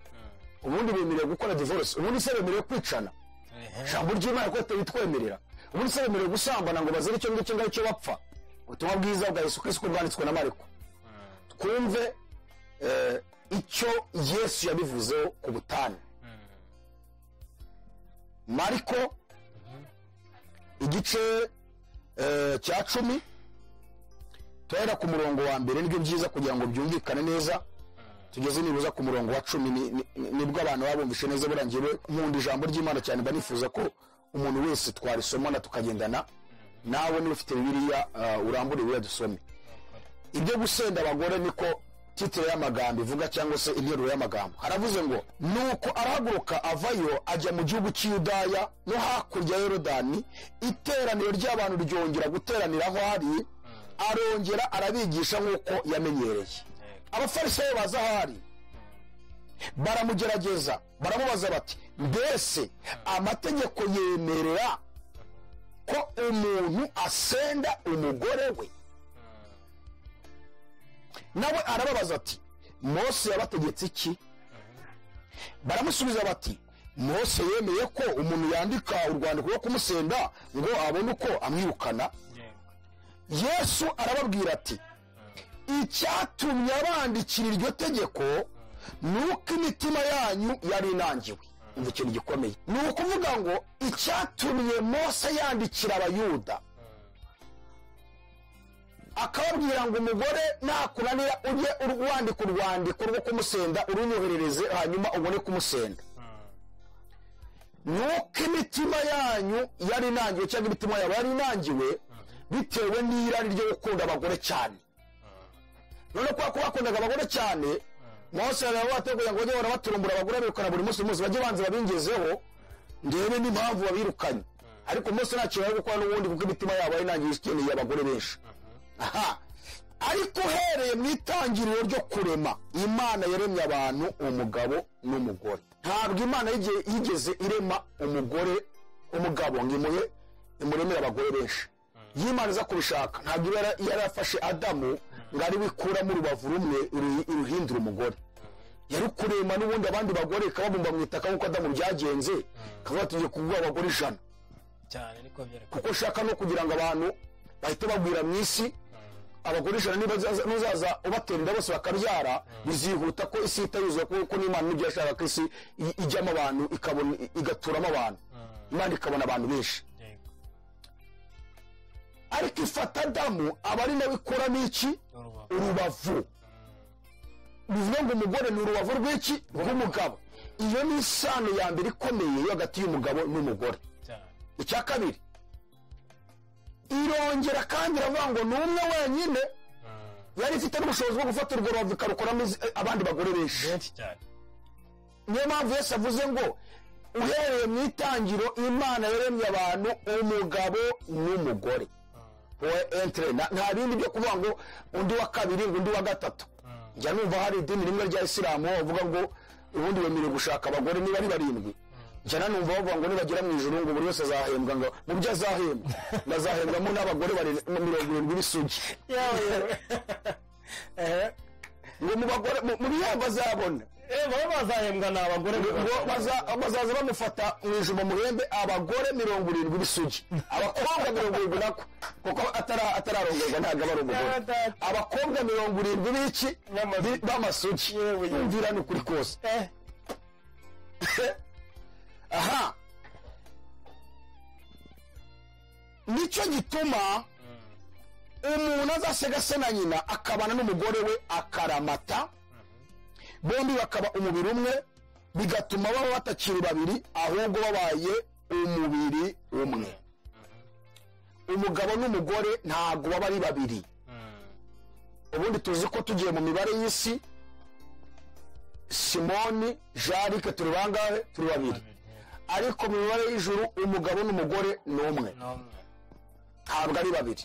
ubundi bemerewe gukora divorce? Ubundi se bemerewe kwicana? Ijambo ry'Imana ko ritwemerera. Ubundi se bemerewe gusambana ngo bazire icyo ngicyo ngicyo bapfa? Ubutumwa bwiza bwa Yesu Kristo bwanditswe na Mariko, twumve icyo Yesu yabivuzeho ku butane. Mariko igice cya 10 tuhera ku murongo wa mbere, nibyo byiza kugira ngo byumvikane neza. Tugeze nibuza ku murongo wa 10 nibwo abantu babumvishe neza. Burangiye nkunda ijambo ry'Imana cyane, mba nifuza ko umuntu wese twarisomana tukagendana nawe. Niba ufite Bibiliya urambure Bibiliya dusome. Ibyo gusenda abagore niko titire y'amagambo ivuga, cyangwa se interuro y'amagambo. Haravuze ngo nuko arahaguruka avayo ajya mu gihugu cy'Yudaya no hakurya ya Yorodani, iteraniro ry'abantu ryongera guteranira aho ari, arongera arabigisha nk'uko yamenyereye. Abafarisayo baza aho ari baramugerageza, baramubaza bati mbese amategeko yemerera ko umuntu asenda umugore we? Nawe arababaza ati Mose yabategetse iki? Baramusubiza bati Mose yemeye ko umuntu yandika urwandiko rwo kumusenda ngo abone uko amwirukana. Yesu arababwira ati icyatumye abandikira iryo tegeko nuko imitima yanyu yari inangiwe. Umva ikintu gikomeye, ni ukuvuga ngo icyatumye Mose yandikira Abayuda Akababwira ngo umugore nakunanira ujye wandika urwandiko rwo kumusenda urunyoherereze, hanyuma ubone kumusenda. Nuko imitima yanyu yari inangiwe, cyangwa imitima yabo yari inangiwe bitewe n'irari ryo gukunda abagore cyane. None kubera ko bakundaga abagore cyane, Mose yarabateguye ngo bajye barabaturumbura abagore birukana buri munsi munsi, bajye banza babingezeho ndebe n'impamvu babirukanye. Ariko Mose nta kintu ari gukora n'ubundi, kuko imitima yabo yari inangiwe ikeneye abagore benshi. Aha, ariko uhereye mu itangiriro ryo kurema, Imana yaremye abantu umugabo n'umugore. Ntabwo Imana yigeze irema umugore umugabo ngo imuhe imuremere abagore benshi. Iyo Imana iza kubishaka, ntabwo iba yarafashe Adamu ngo ari wikuramo urubavu rumwe iruhindura umugore. Yari kurema n'ubundi abandi bagore ikababumba mu itaka nk'uko Adamu byagenze, ikavuga ati ngiye kuguha abagore 100 cyane, niko byari. Kuko ushaka no kugira ngo abantu bahite bagwira mu isi, abagore 100 niba nuzaza ubatera inda bose bakabyara, bizihuta ko isi itayuzuye, kuko n'Imana nibyo yashakaga ko isi ijyamo abantu, ikabona igaturamo abantu, Imana ikabona abantu benshi. Ariko ifata Adamu aba ari nawe ikuramo iki? Urubavu. Bivuga ngo umugore ni urubavu rw'iki? Rw'umugabo. Iyo ni isano ya mbere ikomeye yo hagati y'umugabo n'umugore. Icya kabiri, irongera kandi iravuga ngo ni umwe wenyine yari ifite n'ubushobozi bwo gufata urwo rubavu ikarukoramo abandi bagore benshi. Niyo mpamvu Yesu avuze ngo uhereye mu itangiro Imana yaremye abantu umugabo n'umugore. Nta bindi byo kuvuga ngo undi wa kabiri ngo undi wa gatatu. Njya numva hari idini rimwe rya Isilamu bavuga ngo ubundi wemerewe gushaka abagore niba ari 7. Njya nanumva bavuga ngo nibagera mu ijuru ngo buri wese azahembwa, ngo mu byo azahembwa bazahembwamo n'abagore 70 b'isugi. Ngo mu bagore mu bihembo azabona bazahembwa ni abagore, bazaza bamufata mu ijuru bamuhembe abagore 70 b'isugi, abakobwa 70 nako, kuko atararongorwa ntabwo aba ari umugore. Abakobwa 70 b'iki? B'amasugi. Yumvira ni ukuri kose. Aha, nicyo gituma umuntu azasega se na nyina akabana n'umugore we akaramata, bombi bakaba umubiri umwe, bigatuma baba batakiri babiri ahubwo babaye umubiri umwe. Umugabo n'umugore ntabwo baba ari babiri. Ubundi tuzi ko tugiye mu mibare y'isi, Simoni, Jarike turi bangahe? Turi babiri. Ariko mu mibare y'ijuru umugabo n'umugore ni umwe, ntabwo ari babiri.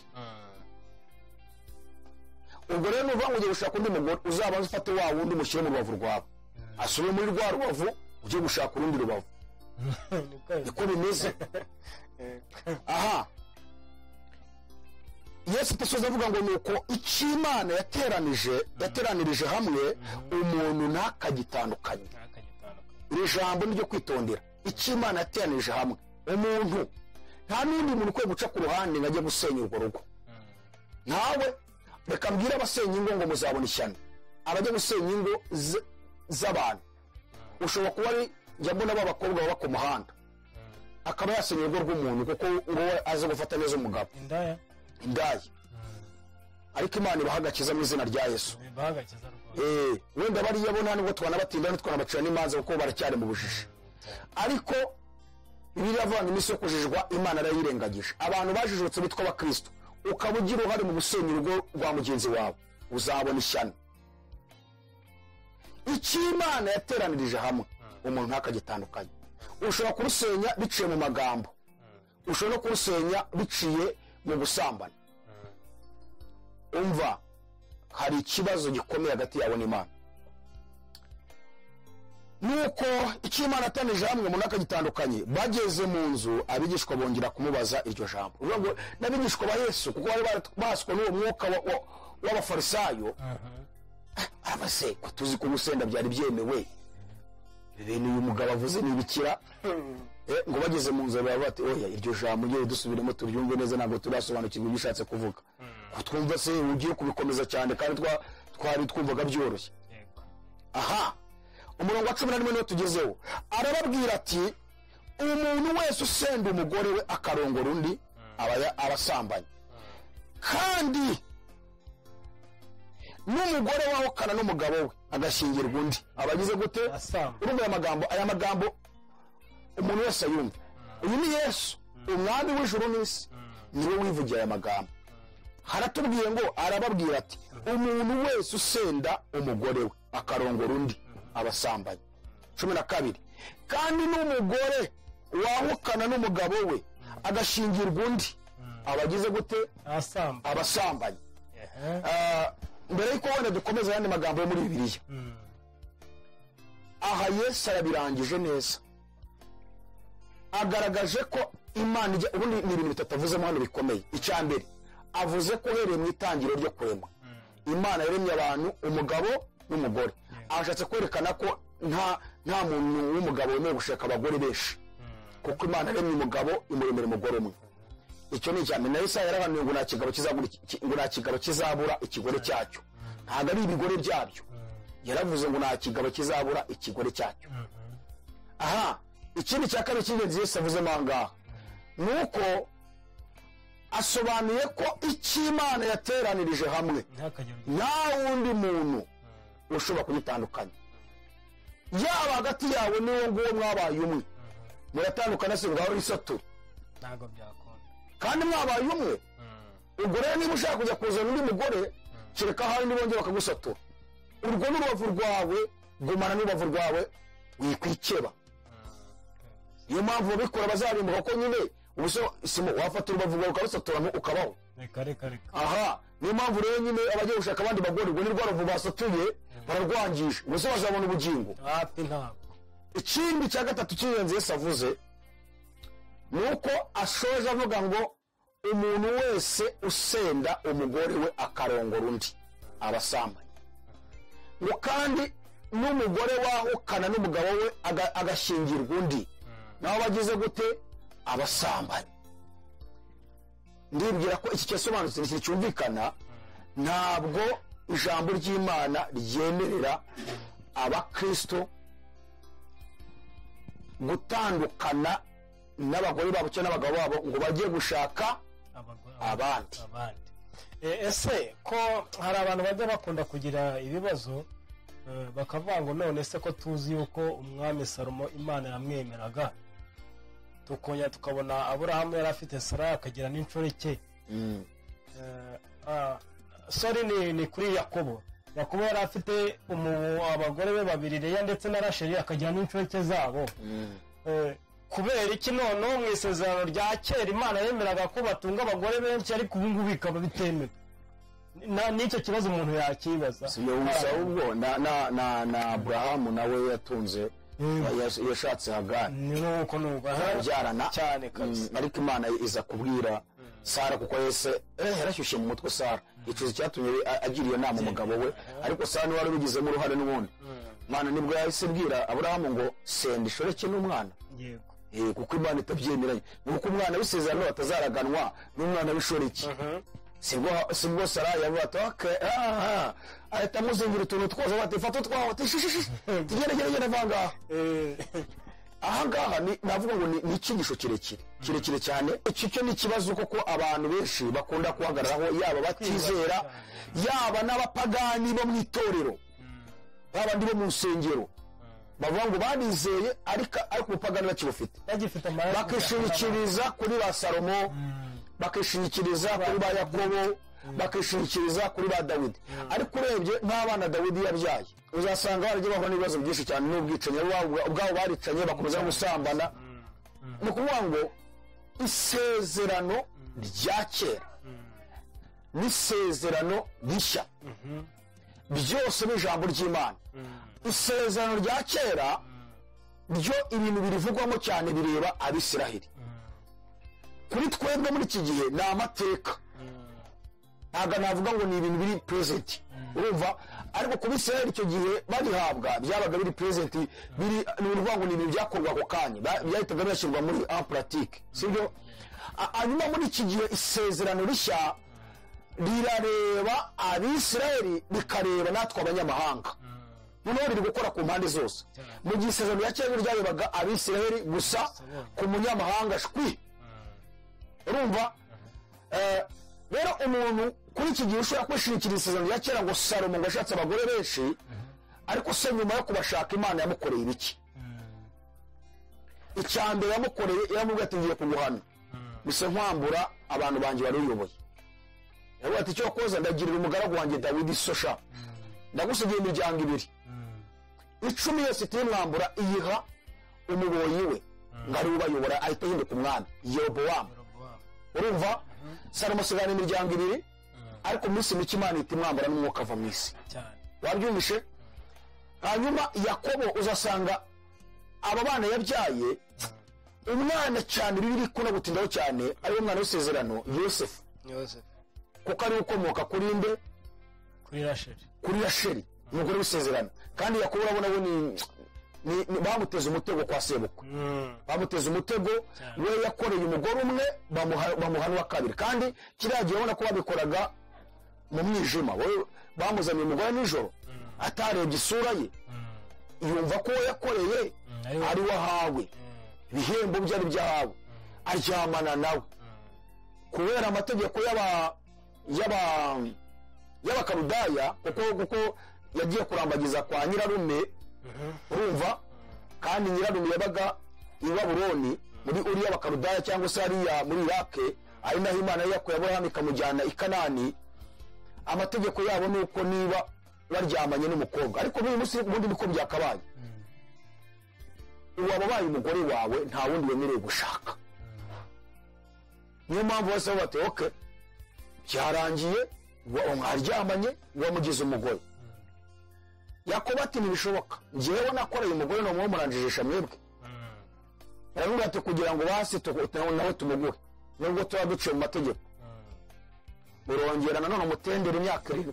Ubwo rero nuvuga ngo ugiye gushaka undi mugore, uzabanza ufate wa wundi umushyire mu rubavu rwawe, asubire muri rwa rubavu ujye gushaka urundi rubavu. Niko bimeze. Aha, Yesu atasoza avuga ngo nuko icyo Imana yateranirije hamwe umuntu ntakagitandukanye. Iri jambo ni ryo kwitondera. Icyo Imana yateranirije hamwe umuntu, nta n'undi muntu ukwiye guca ku ruhande ngo ajye gusenya urwo rugo. Ntawe. Reka mbwire abasenya ingo ngo muzabona ishyano. Abajya gusenya ingo z'abantu, ushobora kuba ari njya mbona b'abakobwa baba ku muhanda, akaba yasenya urugo rw'umuntu kuko ngo azi gufata neza umugabo. Indaya. Ariko Imana ibaha agakiza mu izina rya Yesu. Wenda bariya bo nta nubwo twanabatinda ntitwanabacira n'imanza kuko baracyari mu bujiji. Ariko Bibiliya iravuga ngo iminsi yo kujijwa Imana yarayirengagije. Abantu bajijutse bitwa abakristo, ukaba ugira uruhare mu gusenya urugo rwa mugenzi wawe, uzabona ishyano. Icyo Imana yateranirije hamwe umuntu ntakagitandukanye. Ushobora kurusenya biciye mu magambo, ushobora no kurusenya biciye mu gusambana. Umva, hari ikibazo gikomeye hagati yawe n'Imana. Nuko icyo Imana yateranirije hamwe umuntu akagitandukanye. Bageze mu nzu abigishwa bongera kumubaza iryo jambo. Uvuga ngo n'abigishwa ba Yesu, kuko bari baswe n'uwo mwuka w'abafarisayo, arabase ko tuzi ko gusenda byari byemewe, ibintu uyu mugabo avuze ni ibikira. Ngo bageze mu nzu baba bati oya, iryo jambo ngiye dusubiremo turyumve neza, ntabwo turasobanukirwa ibyo ushatse kuvuga. Ko twumva se ugiye kubikomeza cyane kandi twari twumvaga byoroshye. Aha, umurongo wa 11 niwo tugezeho. Arababwira ati umuntu wese usenda umugore we akarongora undi aba asambanye, kandi N'umugore wahukana n'umugabo we agashyingirwa undi aba agize gute? Asamba. Urumva aya magambo umuntu wese ayumva. Uyu ni Yesu, umwami w'ijuru n'isi, niwe wivugiye aya magambo. Haratubwiye ngo arababwira ati umuntu wese usenda umugore we akarongora undi aba asambanye. 12, kandi n'umugore wahukana n'umugabo we agashingirwa undi aba agize gute? Asamba. Aba asambanye. Mbere y'uko wenda dukomeza ayandi magambo yo muri Bibiliya, aha Yesu arabirangije neza, agaragaje ko Imana ijya. Ubundi ni ibintu bitatu avuzemo hano bikomeye. Icya mbere, avuze ko uhereye mu itangiriro ryo kurema, Imana yaremye abantu umugabo n'umugore. Ashatse kwerekana ko nta muntu w'umugabo wemerewe gushaka abagore benshi, kuko Imana yaremye umugabo, imuremera umugore umwe. Icyo ni icya mbere. Na Yesaya yarahanuye ngo nta kigabo kizabura ngo nta kigabo kizabura ikigore cyacyo. Ntabwo ari ibigore byabyo, yaravuze ngo nta kigabo kizabura ikigore cyacyo. Aha, ikindi cya kabiri cy'ingenzi Yesu avuzemo aha ngaha ni uko asobanuye ko icyo Imana yateranirije hamwe ntihakagire nta wundi muntu ushobora kugitandukanya. Yaba hagati yawe n'uwo nguwo mwabaye umwe, muratandukana se ngaho isatura? Ntabwo byakunda. Kandi mwabaye umwe. Ubwo rero niba ushaka kujya kuzana undi mugore, kereka ahari nibongera bakagusatura. Urwo ni urubavu rwawe, gumana n'urubavu rwawe, wikwikeba. Niyo mpamvu babikora bazarimbuka, kuko nyine ubu se simo wafata urubavu rwawe ukarusaturamo ukabaho? Reka, reka, reka. Aha niyo mpamvu rero nyine abagiye gushaka abandi bagore, ubwo ni rwa rubavu basatuye bararwangije, ubwo se bazabona ubugingo? Hapi, ntabwo. Ikindi cya gatatu cy'ingenzi Yesu avuze ni uko ashoje avuga ngo umuntu wese usenda umugore we akarongora undi aba asambanye, ngo kandi n'umugore wahukana n'umugabo we agashyingirwa undi nawe aba agize gute? Aba asambanye. Ndibwira ko iki cyasobanutse, ni ikintu cyumvikana. Ntabwo ijambo ry'Imana ryemerera abakristo gutandukana n'abagore babo cyangwa n'abagabo babo ngo bajye gushaka abagore abandi. Abandi. Ese ko hari abantu bajya bakunda kugira ibibazo, bakavuga ngo none se ko tuzi yuko umwami Salomo Imana yamwemeraga, tukongera tukabona Aburahamu yari afite Sara akagira n'inshoreke, sorry, ni kuri Yakobo. Yakobo yari afite abagore be babiri, Leya ndetse na Rasheli, akagira n'inshoreke zabo. Kubera iki noneho mu isezerano rya kera Imana yemeraga ko batunga abagore benshi, ariko ubu ngubu bikaba bitemewe? N'icyo kibazo umuntu yakibaza. Si ibyo gusa, ahubwo na Aburahamu nawe yatunze, yashatse Hagari. Ni nuko nuko, aha. Barabyarana. Cyane kabisa. Ariko Imana iza kubwira Sara, kuko yese yarashyushye mu mutwe. Sara icuza icyatumye agira iyo nama umugabo we, ariko Sara niwe wari ubigizemo uruhare n'ubundi. Imana nibwo yahise ibwira Aburahamu ngo senda ishoreke n'umwana. Kuko Imana itabyemeranye, ni uko umwana w'isezerano atazaraganwa n'umwana w'ishoreke. Sibwo Sara yavuga ati okay, aha, ahita amuzingira utuntu twose, avuga ati fata utwawe, ati shishishi, tugende gende gende, va ngaha. Aha ngaha navuga ngo ni icyigisho kirekire kirekire cyane. Iki cyo ni ikibazo kuko abantu benshi bakunda guhagararaho, yaba batizera, yaba n'abapagani bo mu itorero, babandi bo mu nsengero bavuga ngo banizeye, ariko ubupagani bakibufite, bagifite amaraso, bakishingikiriza kuri ba Salomo, bakishingikiriza kuri ba Yakobo, bakishingikiriza kuri ba Dawidi. Ariko urebye nk'abana Dawidi yabyaye, uzasanga baragiye bahura n'ibibazo byinshi cyane n'ubwicanyi. Bo ubwabo baricanye, bakomeza no gusambana. Ni ukuvuga ngo isezerano rya kera n'isezerano rishya byose ni ijambo ry'Imana. Isezerano rya kera ryo ibintu birivugwamo cyane bireba Abisiraheli. Kuri twebwe muri iki gihe ni amateka, ntabwo navuga ngo ni ibintu biri present, urumva? Ariko ku Bisiraheli icyo gihe barihabwa byabaga biri present, biri, ni ukuvuga ngo ni ibintu byakorwa ako kanya, byahitaga binashyirwa muri en pratique, sibyo? Hanyuma muri iki gihe isezerano rishya rirareba Abisiraheli, rikareba natwe abanyamahanga. Noneho riri gukora ku mpande zose, mu gihe isezerano rya kera ryarebaga Abisiraheli gusa, ku munyamahanga shwi. Urumva? Rero umuntu Kuri iki gihe ushobora kwishingikiriza isezerano rya kera ngo Salomo ngo ashatse abagore benshi, ariko se nyuma yo kubashaka Imana yamukoreye ibiki? Icya mbere yamukoreye, yaramubwiye ati ngiye kuguhana, mbese nkwambura abantu banjye wari uyoboye. Yavuga ati icyo koza ndagirira umugaragu wanjye Dawidi sosha, ndagusigiye imiryango ibiri, 10 yose itimwambura iyiha umuboyi we ngo ari ubayobora, ahita ahinduka umwami Yerobowamu. Urumva Salomo asigana imiryango ibiri, ariko minsi mike Imana ihita imwambura n'umwuka ava mu isi. Wabyumvishe? Hanyuma Yakobo uzasanga aba bana yabyaye, umwana cyane bibiri ikunda gutindaho cyane ari umwana w'isezerano Yosefu, kuko ari ukomoka kuri nde? Kuri Rasheli, umugore w'isezerano. Kandi Yakobo urabona we ni bamuteze umutego kwa sebukwe, bamuteze umutego, we yakoreye umugore umwe bamuha n'uwa kabiri. Kandi kiriya gihe ubona ko babikoraga mu mwijima, we bamuzaniye umugore nijoro atarebye isura ye, yumva ko yakoreye ari wahawe ibihembo byari byahawe, aryamana nawe. Kubera amategeko y'abakaludaya, kuko yagiye kurambagiza kwa nyirarume, urumva, kandi nyirarume yabaga i Babuloni muri uriya bakaludaya cyangwa se hariya muri Irake, ari naho Imana yakuye Aburahamu ikamujyana i Kanani. Amategeko yabo ni uko niba waryamanye n'umukobwa, ariko n'uyu munsi ubundi niko byakabaye, uwababaye umugore wawe nta wundi wemerewe gushaka. Niyo mpamvu bose bati okay, byarangiye, mwaryamanye, wamugize umugore. Yakobo ati ntibishoboka, njyewe nakoreye umugore none muranjijisha mwebwe. Aravuga ati kugira ngo basi nawe tumuguhe nubwo tuba duciye mu mategeko, urongera nanone umutendera imyaka 7.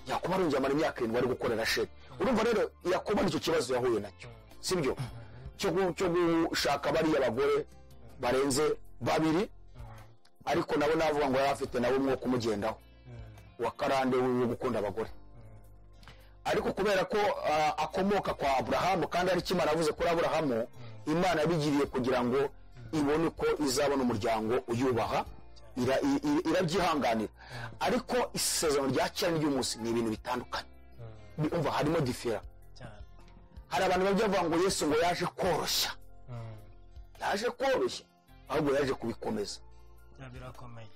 Yakobo arongera amara imyaka 7 ari gukorera Rasheli. Urumva rero Yakobo nicyo kibazo yahuye nacyo, sibyo, cyo gushaka bariya bagore barenze babiri, ariko nabo navuga ngo yari afite nabo umwuka umugendaho wa karande wo gukunda abagore. Ariko kubera ko akomoka kwa Aburahamu, kandi ari kimara avuze kuri Aburahamu, Imana yabigiriye kugira ngo ibone ko izabona umuryango uyubaha, irabyihanganira. Ariko isezerano rya kera n'iry'umunsi ni ibintu bitandukanye. Umva harimo difera. Hari abantu bajya bavuga ngo Yesu ngo yaje koroshya, yaje koroshya, ahubwo yaje kubikomeza. Birakomeye.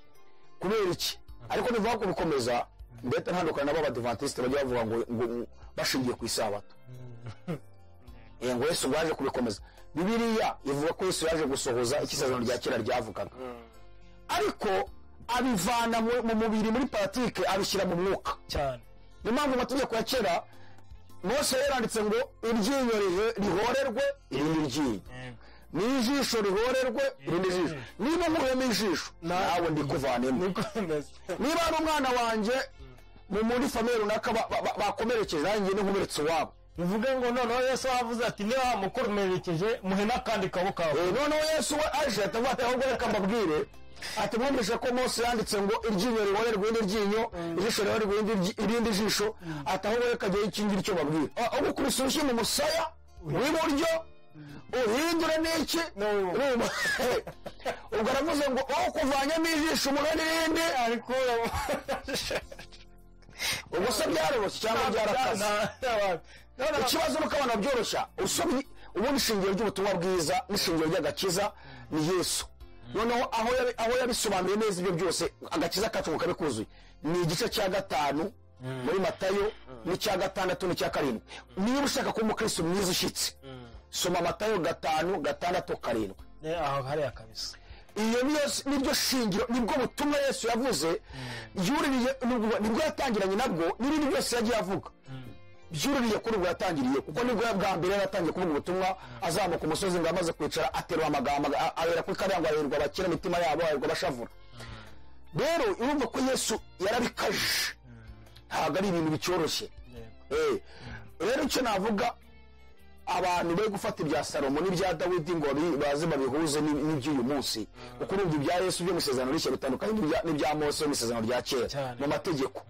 Kubera iki? Ariko nivuga kubikomeza, ndetse ntandukana nabo abadivantiste bajya bavuga ngo bashingiye ku isabato. Ngo Yesu ngo yaje kubikomeza. Bibiliya ivuga ko Yesu yaje gusohoza isezerano rya kera ryavugaga, ariko abivana mu mubiri muri pratique abishyira mu mwuka cyane. Niyo mpamvu amategeko ya kera Mose yaranditse ngo iryinyo rihorerwe irindi ryinyo, n'ijisho rihorerwe irindi jisho. Niba nkuyemo ijisho nawe ndikuvanemo. Niba ari umwana wanjye muri famille runaka bakomerekeje, nanjye nkomeretse iwabo. Bivuge ngo noneho Yesu avuze ati niba mukomerekeje muhe n'akandi kaboko kawe. Noneho Yesu we aje atavuga ati ahubwo reka mbabwire, ati mwumvise ko Mose yanditse ngo iryinyo rihorerwe irindi ryinyo, ijisho rihorerwe irindi jisho, ati ahubwo reka jyewe iki ngiki cyo babwire, ugukubise urushyi mu musaya w'iburyo uhindure n'iki. Ubwo aravuze ngo kuvanyemo ijisho umuhe n'irindi, ariko ubwo se byaroroshye cyangwa byarakaze? Ikibazo nuko abantu babyoroshya. Usomye ubundi ishingiro ry'ubutumwa bwiza n'ishingiro ry'agakiza ni Yesu. Noneho aho yabisobanuye neza ibyo byose, agakiza kacu ngo kabe kuzuye, ni igice cya 5 muri Matayo, n'icya 6 n'icya 7. Niba ushaka kuba umukristo mwiza ushyitse, soma Matayo 5, 6, 7. Aho hariya kabisa. Iyo niryo shingiro, nibwo butumwa Yesu yavuze, yuririye, nibwo yatangiranye nabwo, n'ibindi byose yagiye avuga byuririye kuri ubwo yatangiriye, kuko nibwo bwa mbere yaratangiye kuvuga ubutumwa, azamuka umusozi ngo amaze kwicara aterura amagambo, abera kuri kariya ngo aherwa abakira imitima yabo, aherwa abashavura. Rero urumva ko Yesu yarabikaje, ntabwo ari ibintu bicyoroshye. Rero icyo navuga, abantu be gufata ibya Salomo n'ibya Dawidi ngo baze babihuze n'iby'uyu munsi, kuko urumva ibya Yesu byo mu isezerano rishya bitandukanye n'ibya Mose mu isezerano rya kera mu mategeko.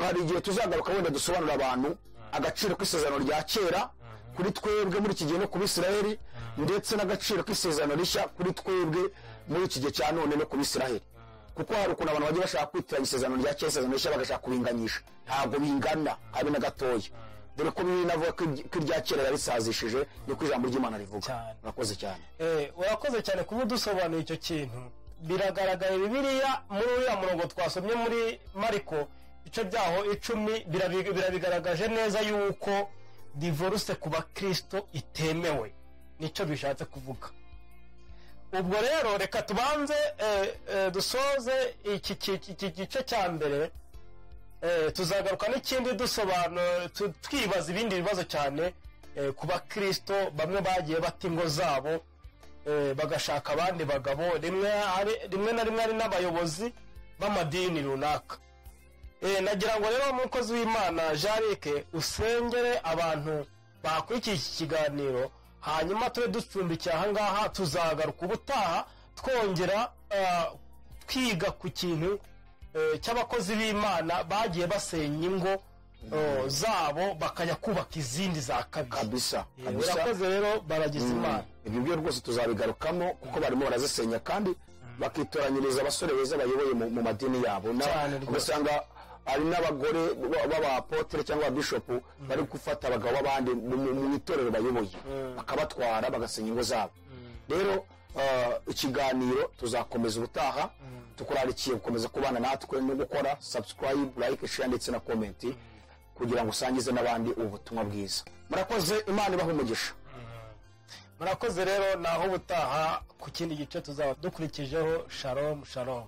Hari igihe tuzagaruka wenda dusobanura abantu agaciro k'isezerano rya kera kuri twebwe muri iki gihe no ku Bisirayeli, ndetse n'agaciro k'isezerano rishya kuri twebwe muri iki gihe cya none no ku Bisirayeli. Kuko hari ukuntu abantu bajya bashaka kwitiranya isezerano rya kera, isezerano rishya, bagashaka kubinganyisha. Ntabwo bingana habe na gatoya, dore ko Bibiliya inavuga ko irya kera yarisazishije, niko ijambo ry'Imana rivuga. Cyane. Urakoze cyane. Urakoze cyane kuba udusobanuye icyo kintu. Biragaragaye, Bibiliya muri uriya murongo twasomye muri Mariko ibice byaho 10 birabigaragaje neza yuko divorce ku bakristo itemewe, nicyo bishatse kuvuga. Ubwo rero reka tubanze dusoze iki gice cya mbere. Tuzagaruka n'ikindi dusobanura, twibaza ibindi bibazo cyane ku bakristo bamwe bagiye bata ingo zabo, bagashaka abandi bagabo, rimwe na rimwe hari n'abayobozi b'amadini runaka. Nagira ngo rero umukozi w'Imana Jarike usengere abantu bakurikiye iki kiganiro, hanyuma tube ducumbikiye ahangaha. Tuzagaruka ubutaha twongera twiga ku kintu cy'abakozi b'Imana bagiye basenya ingo zabo bakajya kubaka izindi za kabiri. Kabisa, kabisa. Urakoze rero, baragize Imana. Ibyo byo rwose tuzabigarukamo, kuko barimo barazisenya kandi bakitoranyiriza abasore beza bayoboye mu madini yabo. Cyane rwose. Ugasanga hari n'abagore b'abapotere cyangwa ababishopu bari gufata abagabo b'abandi mu itorero bayoboye, bakabatwara, bagasenya ingo zabo. Rero ikiganiro tuzakomeza ubutaha. Tukurarikiye gukomeza kubana natwe no gukora subscribe, like, share ndetse na comment kugira ngo usangize n'abandi ubu butumwa bwiza. Murakoze, Imana ibahe umugisha. Murakoze rero, naho ubutaha ku kindi gice tuzaba dukurikijeho. Shalom, shalom.